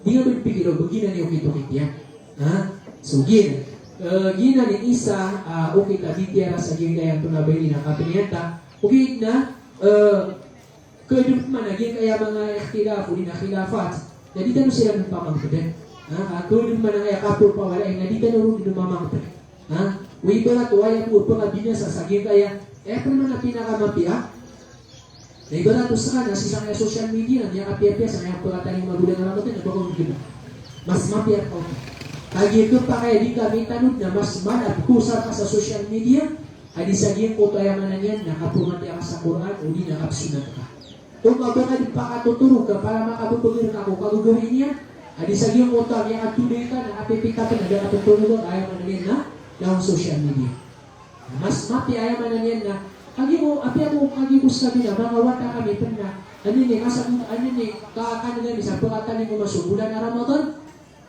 Di ka pn pikira o ba giyanan i okit-okit iyan. Ha? So, giyanan. Eh, giyanan i isa, ah, okit a bitiyara sa giyangkaya antonaa ba ini na kapniyata. Okit na, eh, Kdm pman a giyangkaya manga ikhtilaf, odi na khilafat, na di tano siran pamangpdn. Ha, ka kdm pman angkaya kapphawalay, na di tano ron dn mamangpd. Ha, o ibarat o aya bo a pkabinasa sa giyangkaya, aya pman a pinakamapiya. Na ibarat o ska na sii sangkaya social media, na miyakapiyapiya sangkaya pkatalingoma a bolan a Ramadan, na ba ka on dn. Mas mapiya rka oto. Kagiya khapakay a di ka mitanod na mas mala a pkosar ka sa social media, a di sa giyangkoto, aya maana niyan na kapmatiya ka sa Qur'an, odi na kapsonat ka. Oto ba ka di pakatotorog ka para makababagr ka ko kagagawii niyan. A di sa giyangkoto a miyakatodey ka na kapipita pn a da a ptonogon, aya maana niyan na, na social media. Mas mapiya aya maana niyan na, kagiya ko, apiya ko, kagiya ko skami na, manga wata kami pn na, ano ini, kasa, ano ini, ka, kami sa pkatalingoma so bulan a Ramadan.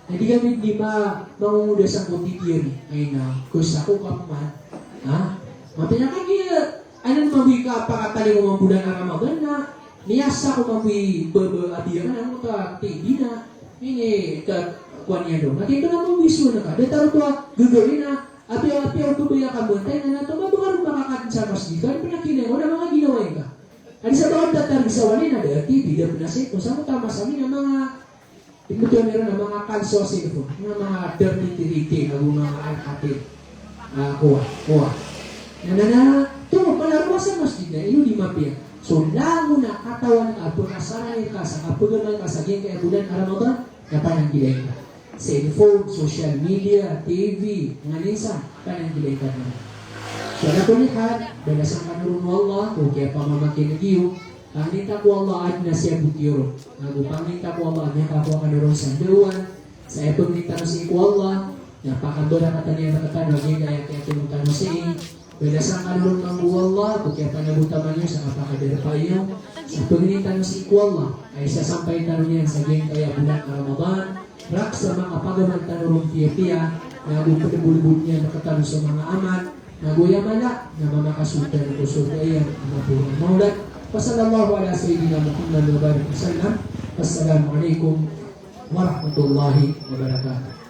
Na di kami di ma-, mangongoda sangkoto a T V ari. Ay na, ko sa ko kapaman. Ha? Mapiya kagiya, ano, mambo i kapakatalingoma bulan a Ramadan na, miyasa ko mambo i baba a biyangan angkoto a T V na, ini ka, kowan iyan dn. Na kito na mambo i sona ka. Datar oto a gagawii na, apiya, apiya oto ba iya ka bantay na, na oto ba ba ka ron makakadn sa masjid. Kaya pn a kinaw, na manga ginawa iyan ka. Adi sa ba ka datar sa wani na da a T V, da pn a cellphone. Sangkoto a masa ami na manga Imbtowan iran a manga kalso a cellphone, na manga dirty thirty, ago manga Alcatel. Ah, kowa, kowa. Na, na, na, tonga pn a roo sa masjid na, ino di mapiya. So langon a katawan ka, pkasarangan ka sa kapagamal ka sa giyangkaya bulan a Ramadan, na pananggilain ka. Cellphone, social media, T V, manga insan, pananggilain ka dn. So, ala kulli hal, balasan kano ron o Allah ko kiyapamamakineg iyo. Pangninta ko Allah a adn a siyabot iyo ron. Ago pangninta ko Allah a miyakakowa kano ron sa ndaowan. Sa aya pangninta tano sii ko Allah na pakabarakatan iyan rktano a giyangkaya kiyatimo tano sii. Balasan kano ron mambo o Allah ko kiyapanagotaman iyo sa kapakadarpa iyo. Sa pangninta tano sii ko Allah a isasampay tano niyan sa giyangkaya bulan a Ramadan. Rakhs a makapagamal tano ron piyapiya, na ago pdbolbod iyan rktano so manga amal, na ago aya mala na mamakasold tano ko sorga iyan a maporo a mawlad. Wa sallallahu ala sayyidina Muhammad wa barik wa sallam. Wassalamu alaikum warahmatullahi wabarakatuh.